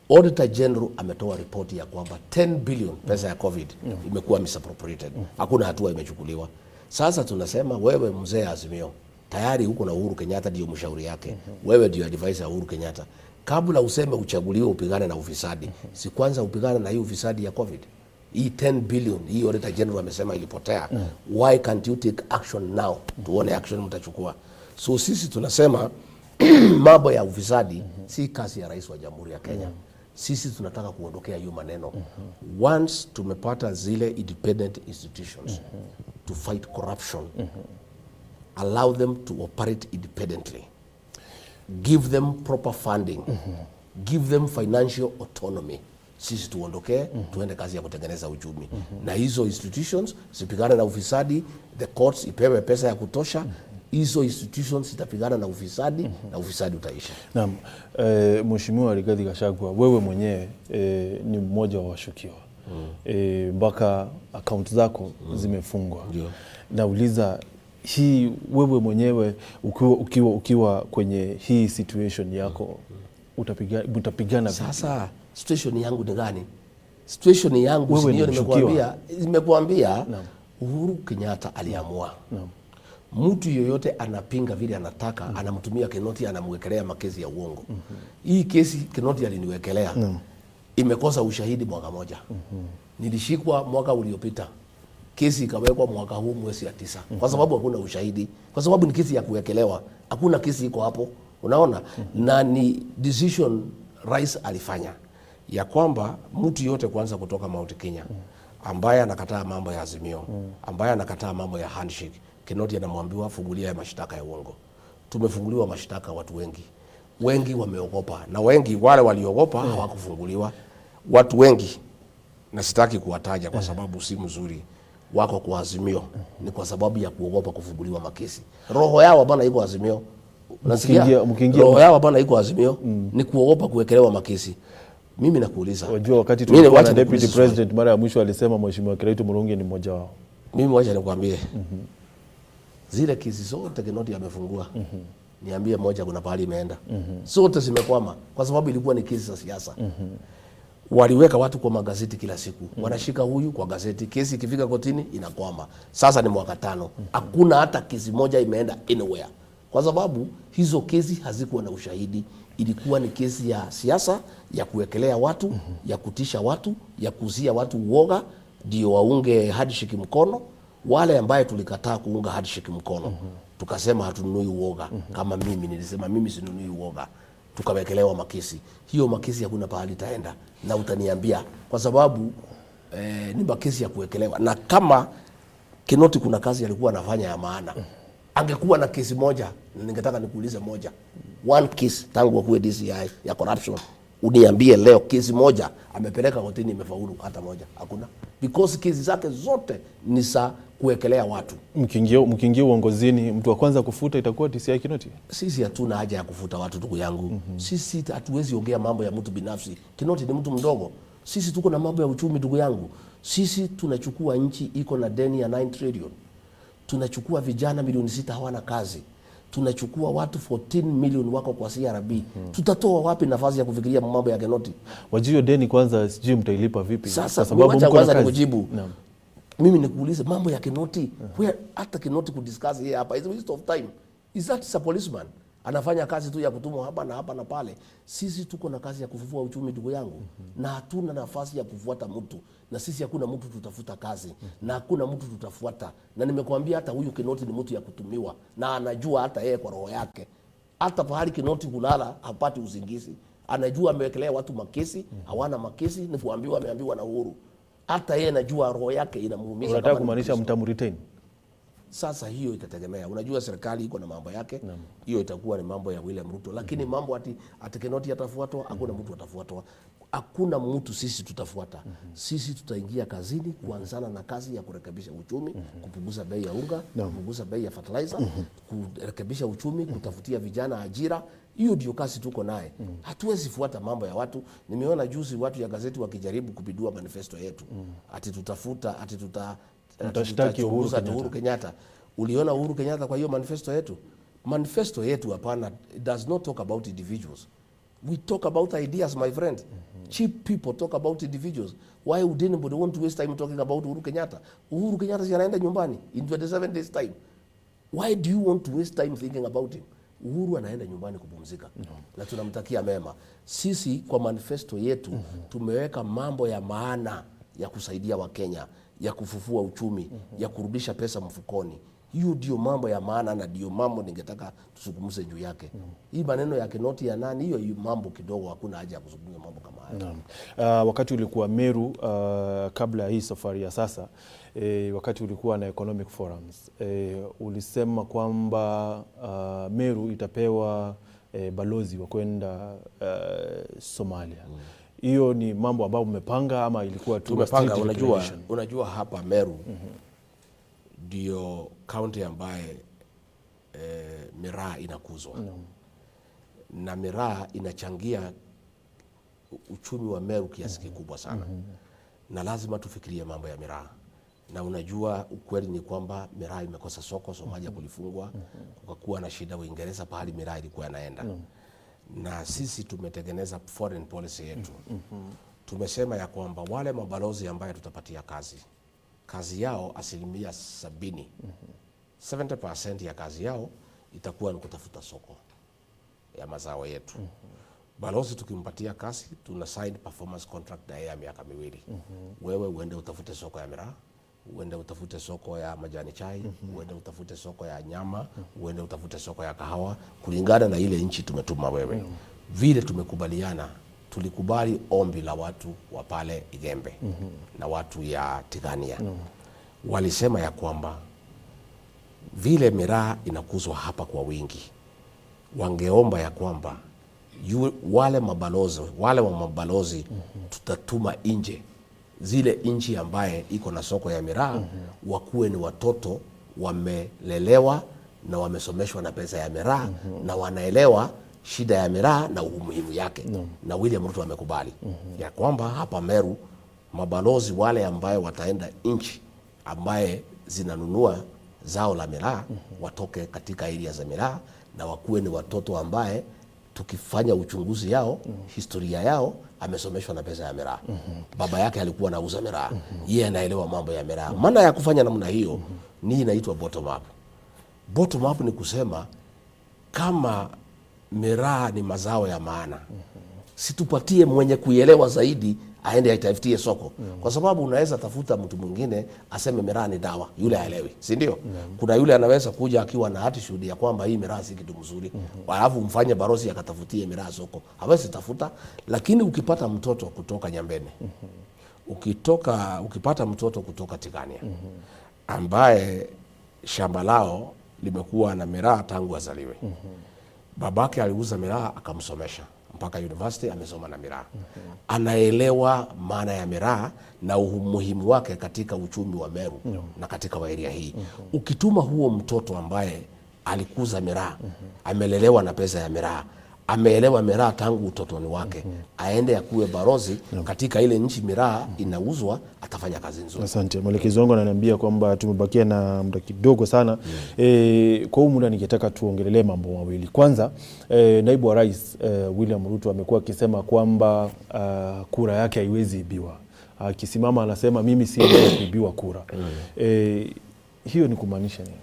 Auditor General ametoa ripoti ya kwamba 10 billion pesa ya COVID imekuwa misappropriated, hakuna hatua imechukuliwa. Sasa tunasema wewe mzee Azimio, tayari huko na Uhuru Kenyatta ndio mshauri yake, wewe ndio advisor ya Uhuru Kenyatta. Kabla useme uchaguliwe upigane na ufisadi, si kwanza upigane na hii ufisadi ya COVID? Hii 10 billion hii Auditor General amesema ilipotea. Why can't you take action now? Tuone action mtachukua. So sisi tunasema mambo ya ufisadi si kazi ya rais wa Jamhuri ya Kenya. Sisi tunataka kuondokea hiyo maneno. Once tumepata zile independent institutions to fight corruption, allow them to operate independently, give them proper funding, give them financial autonomy, sisi tuondokee, tuende kazi ya kutengeneza uchumi, na hizo institutions zipigane na ufisadi, the courts ipewe pesa ya kutosha, hizo institutions zitapigana na ufisadi na ufisadi utaisha. Naam, Mheshimiwa Rigathi Gachagua, wewe mwenyewe ni mmoja wa washukiwa mpaka akaunti zako zimefungwa. Ndio. Nauliza hii, wewe mwenyewe ukiwa kwenye hii situation yako utapigana vipi? Sasa situation yangu ni gani? Situation yangu Wewe si ndio ni mshukiwa. nimekuambia Uhuru Kenyatta aliamua mtu yoyote anapinga vile anataka, anamtumia Kinoti, anamwekelea makesi ya uongo. Hii kesi Kinoti aliniwekelea imekosa ushahidi mwaka moja. Nilishikwa mwaka uliopita, kesi ikawekwa mwaka huu mwezi ya 9 kwa sababu hakuna ushahidi, kwa sababu ni kesi ya kuwekelewa, hakuna kesi iko hapo, unaona. Na ni decision rais alifanya ya kwamba mtu yote kwanza kutoka Mount Kenya ambaye anakataa mambo ya Azimio, ambaye anakataa mambo ya handshake, Kinoti anamwambiwa fungulia ya mashtaka ya uongo. Tumefunguliwa mashtaka watu wengi, wengi wameogopa, na wengi wale waliogopa hawakufunguliwa. Watu wengi na sitaki kuwataja kwa sababu si mzuri, wako kwa Azimio ni kwa sababu ya kuogopa kufunguliwa makesi. Roho yao bana iko Azimio, unasikia? Roho yao bana iko Azimio ni kuogopa kuwekelewa makesi. Mimi nakuuliza, Wajua wakati Mimi tulikuwa wacha na deputy nikuulize swali. president mara ya mwisho alisema Mheshimiwa Kiraitu Murungi ni mmoja wao. Mimi wacha nikwambie, zile kesi zote Kinoti amefungua, niambie moja kuna pahali imeenda. Zote zimekwama kwa sababu ilikuwa ni kesi za siasa. Waliweka watu kwa magazeti kila siku, wanashika huyu kwa gazeti, kesi ikifika kotini inakwama. Sasa ni mwaka 5, hakuna hata kesi moja imeenda anywhere, kwa sababu hizo kesi hazikuwa na ushahidi. Ilikuwa ni kesi ya siasa ya kuwekelea watu, ya kutisha watu, ya kuzia watu uoga, ndio waunge handshake mkono. Wale ambaye tulikataa kuunga handshake mkono, tukasema hatununui uoga. Kama mimi nilisema mimi sinunui uoga, tukawekelewa makesi. Hiyo makesi hakuna pahali itaenda, na utaniambia kwa sababu ni makesi ya kuwekelewa. Na kama Kinoti kuna kazi alikuwa anafanya ya maana, angekuwa na kesi moja, na ningetaka nikuulize moja, one case tangu akuwe DCI ya corruption, uniambie leo kesi moja amepeleka kotini imefaulu, hata moja hakuna, because kesi zake zote ni za kuwekelea watu. Mkiingia uongozini, mtu wa kwanza kufuta itakuwa DCI Kinoti? Sisi hatuna haja ya kufuta watu, ndugu yangu. Sisi hatuwezi ongea mambo ya mtu binafsi. Kinoti ni mtu mdogo. Sisi tuko na mambo ya uchumi, ndugu yangu. Sisi tunachukua nchi iko na deni ya 9 trillion. Tunachukua vijana milioni 6 hawana kazi. Tunachukua watu 14 million wako kwa CRB. Tutatoa wapi nafasi ya kufikiria mambo ya Kinoti? Wajua deni kwanza, sijui mtailipa vipi? Sasa kwa sababu wacha mko na kwanza kazi. nikujibu. Naam. Mimi nikuulize mambo ya Kinoti. Where hata Kinoti kudiscuss here hapa is a waste of time. Is that a policeman? Anafanya kazi tu ya kutumwa hapa na hapa na pale. Sisi tuko na kazi ya kufufua uchumi, ndugu yangu, na hatuna nafasi ya kufuata mtu, na sisi hakuna mtu tutafuta kazi, na hakuna mtu tutafuata. Na nimekuambia hata huyu Kinoti ni mtu ya kutumiwa, na anajua hata yeye kwa roho yake. Hata pahali Kinoti kulala hapati usingizi, anajua amewekelea watu makesi, hawana makesi, ni kuambiwa ameambiwa na Uhuru. Hata yeye anajua roho yake inamuumiza. Unataka Kama ni kumaanisha Mkristo. mtamretain? Sasa hiyo itategemea, unajua serikali iko na mambo yake, hiyo itakuwa ni mambo ya William Ruto, lakini mambo ati Kinoti atafuatwa, hakuna mtu atafuatwa, hakuna mtu sisi tutafuata. Sisi tutaingia kazini kuanzana na kazi ya kurekebisha uchumi, kupunguza bei ya unga, kupunguza bei ya fertilizer, kurekebisha uchumi, kutafutia vijana ajira. Hiyo ndio kazi tuko naye. Hatuwezi fuata mambo ya watu. Nimeona juzi watu ya gazeti wakijaribu kupindua manifesto yetu, ati tutafuta ati tuta ati Mtashtaki Uhuru tutachunguza Kenyatta. Uhuru Kenyatta. Uliona Uhuru Kenyatta kwa hiyo manifesto yetu? Manifesto yetu hapana, it does not talk about individuals. We talk about ideas, my friend. Cheap people talk about individuals. Why would anybody want to waste time talking about Uhuru Kenyatta? Uhuru Kenyatta si anaenda nyumbani in 27 days time. Why do you want to waste time thinking about him? Uhuru anaenda nyumbani kupumzika na tunamtakia mema. Sisi kwa manifesto yetu tumeweka mambo ya maana ya kusaidia Wakenya, ya kufufua uchumi, ya kurudisha pesa mfukoni. Hiyo ndio mambo ya maana na ndio mambo ningetaka tuzungumze juu yake. Hii maneno ya Kinoti ya nani, hiyo mambo kidogo, hakuna haja ya kuzungumza mambo kama hayo. Naam. Wakati ulikuwa Meru, kabla ya hii safari ya sasa, wakati ulikuwa na economic forums, ulisema kwamba Meru itapewa balozi wa kwenda Somalia. Hiyo ni mambo ambayo mmepanga ama ilikuwa tu Tumepanga. strategic Unajua, declaration? unajua hapa Meru ndio kaunti ambaye miraa inakuzwa na miraa inachangia uchumi wa Meru kiasi kikubwa sana, na lazima tufikirie mambo ya miraa. Na unajua ukweli ni kwamba miraa imekosa soko, Somalia kulifungwa, kukakuwa na shida Uingereza pahali miraa ilikuwa inaenda. Na sisi tumetengeneza foreign policy yetu. Tumesema ya kwamba wale mabalozi ambayo tutapatia kazi, kazi yao 70%, 70% ya kazi yao itakuwa ni kutafuta soko ya mazao yetu. Balozi tukimpatia kazi, tuna sign performance contract na yeye ya miaka 2. Wewe uende utafute soko ya miraa, uende utafute soko ya majani chai, uende utafute soko ya nyama, uende utafute soko ya kahawa, kulingana na ile nchi tumetuma wewe. Vile tumekubaliana, tulikubali ombi la watu wa pale Igembe na watu ya Tigania. Walisema ya kwamba vile miraa inakuzwa hapa kwa wingi, wangeomba ya kwamba wale mabalozi, wale wa mabalozi tutatuma nje zile nchi ambaye iko na soko ya miraa, wakuwe ni watoto wamelelewa na wamesomeshwa na pesa ya miraa na wanaelewa shida ya miraa na umuhimu yake. Na William Ruto amekubali ya kwamba hapa Meru mabalozi wale ambaye wataenda nchi ambaye zinanunua zao la miraa watoke katika area za miraa na wakuwe ni watoto ambaye tukifanya uchunguzi yao, historia yao, amesomeshwa na pesa ya miraa. Baba yake alikuwa anauza miraa. Yeye anaelewa mambo ya miraa. Maana ya kufanya namna hiyo ni inaitwa bottom up. Bottom up ni kusema kama miraa ni mazao ya maana, situpatie mwenye kuielewa zaidi aende aitafutie soko, kwa sababu unaweza tafuta mtu mwingine aseme miraa ni dawa, yule haelewi, si ndio? Kuna yule anaweza kuja akiwa na attitude ya kwamba hii miraa si kitu mzuri, alafu mfanye balozi akatafutie miraa soko, hawezi tafuta. Lakini ukipata mtoto kutoka Nyambene, ukipata mtoto kutoka Tigania ambaye shamba lao limekuwa na miraa tangu azaliwe, babake aliuza miraa akamsomesha mpaka university, amesoma na miraa, anaelewa maana ya miraa na umuhimu wake katika uchumi wa Meru na katika wa area hii. Ukituma huo mtoto ambaye alikuza miraa, amelelewa na pesa ya miraa, ameelewa miraa tangu utotoni wake, aende akuwe balozi katika ile nchi miraa inauzwa, atafanya kazi nzuri. Asante. Mwelekezi wangu ananiambia kwamba tumebakia na muda kidogo sana. Kwa huu muda ningetaka tuongelelee mambo mawili. Kwanza, naibu wa rais William Ruto amekuwa akisema kwamba kura yake haiwezi ibiwa. Akisimama anasema mimi si mtu wa kuibiwa kura. Hiyo ni kumaanisha nini?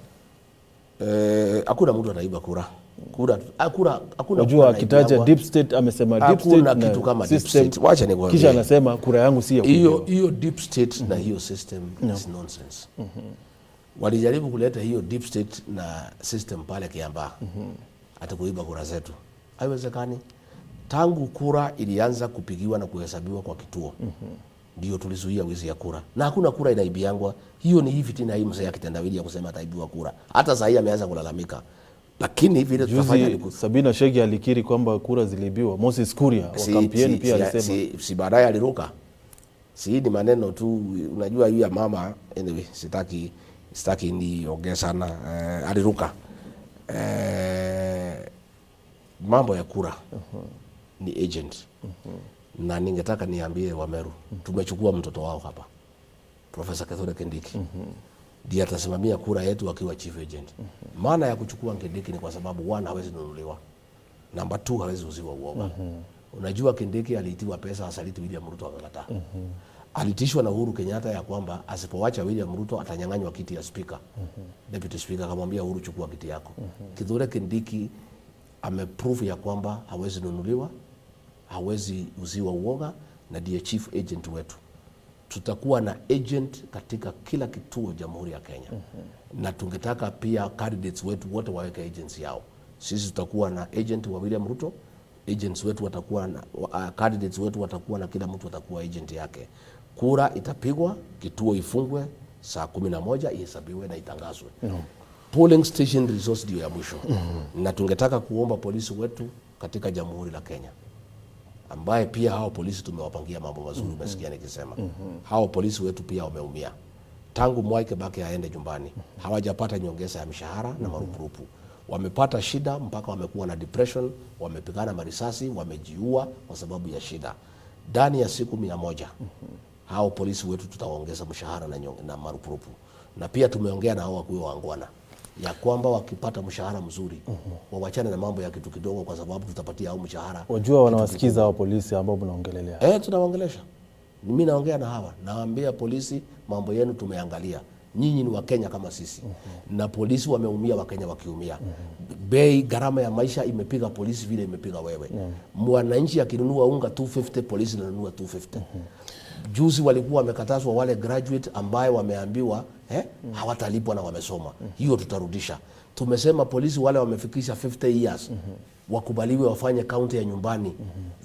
Hakuna mtu anaiba kura. Kura, hakuna Unajua kura akitaja inaibiwa. deep state amesema deep Hakuna state na kitu kama deep system. state. Wacha nikwambie. Kisha anasema kura yangu si ya Hiyo kuibiwa. hiyo deep state na hiyo system is nonsense. Walijaribu kuleta hiyo deep state na system pale Kiambaa. ati kuiba kura zetu. Haiwezekani. Tangu kura ilianza kupigiwa na kuhesabiwa kwa kituo, ndio tulizuia wizi ya kura, na hakuna kura inaibiangwa. Hiyo ni hii fitina hii mzee ya kitendawili ya kusema ataibiwa kura. Hata sahii ameanza kulalamika, lakini vile tutafanya ni Juzi Sabina Chege alikiri kwamba kura ziliibiwa. Moses Kuria wa kampeni pia alisema. Si baadaye aliruka. Si ni maneno tu, unajua hiyo ya mama. Anyway, sitaki niongee sana. Aliruka. Mambo ya kura ni agent, na ningetaka niambie Wameru, tumechukua mtoto wao hapa, Profesa Kithure Kindiki ndiye atasimamia kura yetu akiwa chief agent. Maana ya kuchukua Kindiki ni kwa sababu, one, hawezi nunuliwa, number two, hawezi uziwa uoga. Unajua Kindiki aliitiwa pesa asaliti William Ruto, akakataa. Alitishwa na Uhuru Kenyatta ya kwamba asipowacha William Ruto atanyang'anywa kiti ya speaker, deputy speaker. Akamwambia Uhuru, chukua kiti yako. Kithure Kindiki ameprove ya kwamba hawezi nunuliwa, hawezi uziwa uoga na ndiye chief agent wetu. Tutakuwa na agent katika kila kituo Jamhuri ya Kenya, na tungetaka pia candidates wetu wote waweke agents yao. Sisi tutakuwa na agent wa William Ruto, agents wetu watakuwa na, candidates wetu watakuwa na, kila mtu atakuwa agent yake. Kura itapigwa, kituo ifungwe saa 11, ihesabiwe na itangazwe. Polling station resource ndio ya mwisho, na tungetaka kuomba polisi wetu katika Jamhuri la Kenya, ambaye pia hao polisi tumewapangia mambo mazuri, umesikia nikisema hao polisi wetu pia wameumia tangu Mwai Kibaki aende nyumbani, hawajapata nyongeza ya mishahara na marupurupu. Wamepata shida mpaka wamekuwa na depression, wamepigana marisasi, wamejiua kwa sababu ya shida. Ndani ya siku 100 hao polisi wetu tutawaongeza mshahara na marupurupu, na pia tumeongea na hao wakuwe waangwana ya kwamba wakipata mshahara mzuri wawachane na mambo ya kitu kidogo, kwa sababu tutapatia hao mshahara. Wajua wanawasikiza hao polisi ambao mnaongelelea. Eh, tunawaongelesha. Mimi naongea na hawa, nawaambia polisi, mambo yenu tumeangalia. Nyinyi ni Wakenya kama sisi, na polisi wameumia, Wakenya wakiumia. Bei gharama ya maisha imepiga polisi vile imepiga wewe. Mwananchi akinunua unga 250, polisi inanunua 250. Juzi walikuwa wamekatazwa wale graduate ambaye wameambiwa hawatalipwa na wamesoma. Hiyo tutarudisha. Tumesema polisi wale wamefikisha 50 years wakubaliwe wafanye kaunti ya nyumbani,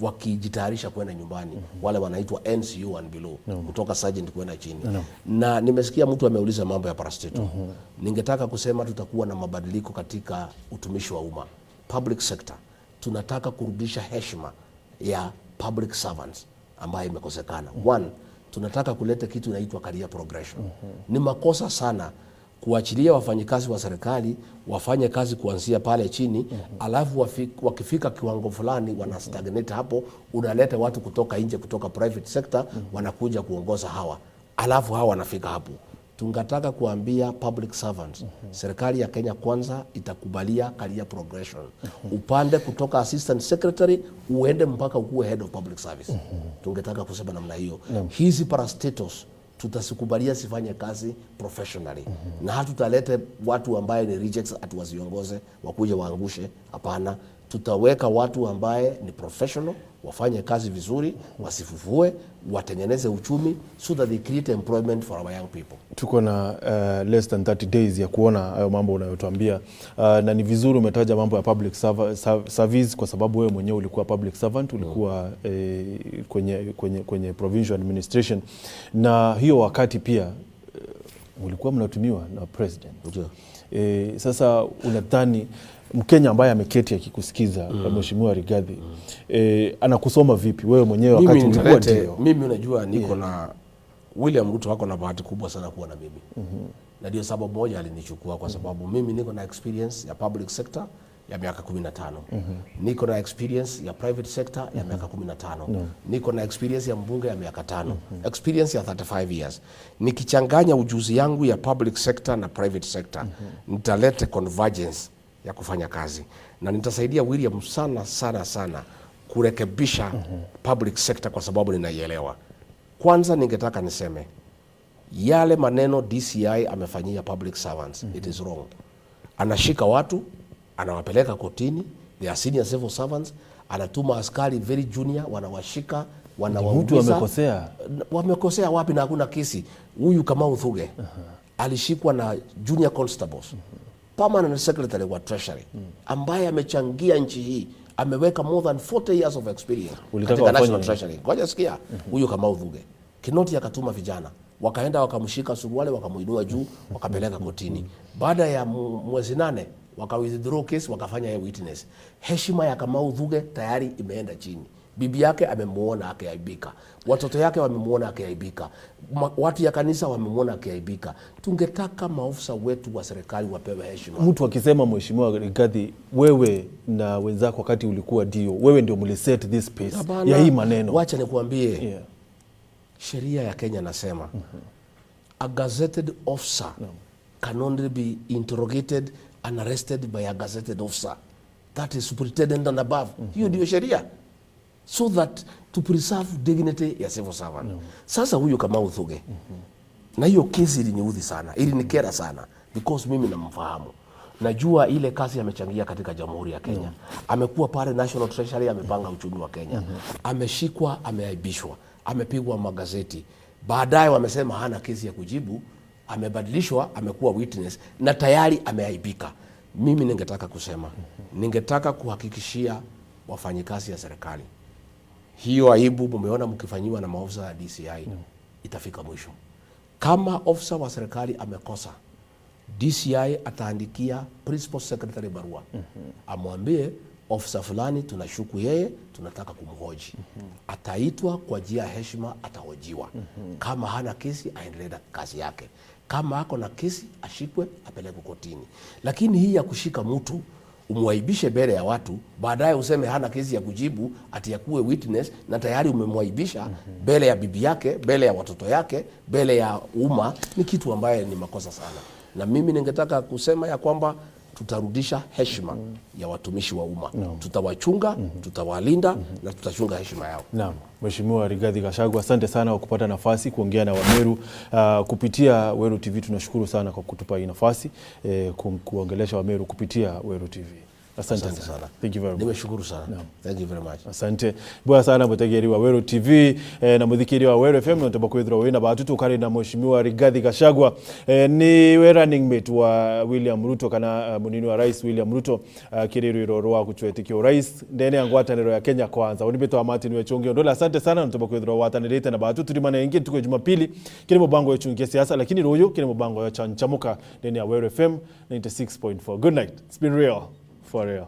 wakijitayarisha kwenda nyumbani, wale wanaitwa NCO and below, kutoka sergeant kwenda chini. Na nimesikia mtu ameuliza mambo ya parastatal. Ningetaka kusema tutakuwa na mabadiliko katika utumishi wa umma, public sector. Tunataka kurudisha heshima ya public servants ambayo imekosekana. One, tunataka kuleta kitu inaitwa career progression. Ni makosa sana kuachilia wafanyikazi wa serikali wafanye kazi kuanzia pale chini, alafu wakifika kiwango fulani wana stagnate hapo. Unaleta watu kutoka nje, kutoka private sector, wanakuja kuongoza hawa, alafu hawa wanafika hapo. Tungataka kuambia public servants, serikali ya Kenya Kwanza itakubalia career progression. Upande kutoka assistant secretary uende mpaka ukuwe head of public service. Tungetaka kusema namna hiyo. Hizi parastatals tutazikubalia zifanye kazi professionally, na hatutalete watu ambaye ni rejects ati waziongoze wakuje waangushe. Hapana, tutaweka watu ambaye ni professional wafanye kazi vizuri, wasifufue, watengeneze uchumi so that they create employment for our young people. Tuko na less than 30 days ya kuona hayo mambo unayotuambia, na ni vizuri umetaja mambo ya public service kwa sababu wewe mwenyewe ulikuwa public servant, ulikuwa kwenye provincial administration, na hiyo wakati pia ulikuwa mnatumiwa na president. Ndio. Sasa unadhani Mkenya ambaye ameketi akikusikiza, Mheshimiwa Rigathi, anakusoma vipi wewe mwenyewe wakati Mimi ulikuwa ndio? Mimi unajua niko na William Ruto, wako na bahati kubwa sana kuwa na mimi, na ndio sababu moja alinichukua, kwa sababu mimi niko na experience ya public sector ya miaka 15, niko na experience ya private sector ya miaka 15, niko na experience ya mbunge ya miaka 5, experience ya 35 years. Nikichanganya ujuzi yangu ya public sector na private sector, nitalete convergence ya kufanya kazi na nitasaidia William sana sana sana kurekebisha public sector kwa sababu ninaielewa. Kwanza ningetaka niseme yale maneno DCI amefanyia public servants, it is wrong. Anashika watu anawapeleka kotini, they are senior civil servants, anatuma askari very junior, wanawashika, wanawaumiza. Mtu amekosea. Wamekosea wapi na hakuna kesi? Huyu Kamau Thuge alishikwa na junior constables. Permanent secretary wa Treasury ambaye amechangia nchi hii, ameweka more than 40 years of experience Ulitaka katika wafanye National nini? Treasury. Ngoja sikia, huyu Kamau Thuge. Kinoti akatuma vijana, wakaenda wakamshika suruali, wakamuinua juu, wakapeleka kotini. Baada ya mwezi 8 waka withdraw case, wakafanya yeye witness. Heshima ya Kamau Thuge tayari imeenda chini. Bibi yake amemuona akiaibika, watoto yake wamemuona akiaibika, watu ya kanisa wamemuona akiaibika. Tungetaka maofisa wetu wa serikali wapewe heshima. Mtu akisema, Mheshimiwa Rigathi, wewe na wenzako wakati ulikuwa dio, wewe ndio mliset this pace Hapana, ya hii maneno. Wacha nikuambie, sheria ya Kenya nasema a gazetted officer can only be interrogated and arrested by a gazetted officer, that is superintendent and above. Hiyo ndio sheria, so that to preserve dignity ya civil servant. Sasa huyu Kamau Thuge, na hiyo kesi iliniudhi sana, ilinikera sana, because mimi namfahamu, najua ile kazi amechangia katika Jamhuri ya Kenya. Amekuwa pale National Treasury, amepanga uchumi wa Kenya. Ameshikwa, ameaibishwa, amepigwa magazeti, baadaye wamesema hana kesi ya kujibu, amebadilishwa, amekuwa witness na tayari ameaibika. Mimi ningetaka kusema, ningetaka kuhakikishia wafanyikazi ya serikali, hiyo aibu mumeona mkifanyiwa na maofisa ya DCI itafika mwisho. Kama ofisa wa serikali amekosa, DCI ataandikia principal secretary barua, amwambie ofisa fulani tunashuku yeye, tunataka kumhoji. Ataitwa kwa njia ya heshima, atahojiwa. Kama hana kesi aendelee na kazi yake, kama ako na kesi ashikwe, apelekwe kotini. Lakini hii ya kushika mtu umwaibishe mbele ya watu, baadaye useme hana kesi ya kujibu, ati akuwe witness, na tayari umemwaibisha mbele ya bibi yake, mbele ya watoto yake, mbele ya umma, ni kitu ambaye ni makosa sana. Na mimi ningetaka kusema ya kwamba tutarudisha heshima ya watumishi wa umma. Tutawachunga, tutawalinda na tutachunga heshima yao. Naam, Mheshimiwa Rigathi Gachagua, asante sana kwa kupata nafasi kuongea na Wameru kupitia Weru TV. Tunashukuru sana kwa kutupa hii nafasi kuongelesha Wameru kupitia Weru TV. Asante, Asante sana. sana. Thank you very much. Nimeshukuru sana. Thank you very much. Asante bwa sana mutegeri wa Weru TV na muthikiri wa Weru FM, nontu bakwithirwa wina bahati tukari na Mheshimiwa Rigathi Gachagua, ni we running mate wa William Ruto kana munini wa Rais William Ruto kirirwiro rwa guchwetikia urais ndene ya ngwataniro ya Kenya Kwanza. Unibitwa Martin Wechungi Ndola, asante sana nontu bakwithirwa watanirite na bahati turimana ingi tuko Jumapili kiri mubango wechungia siasa, lakini ruyu kiri mubango ya chanchamuka ndene ya Weru FM 96.4. Good night, it's been real for real.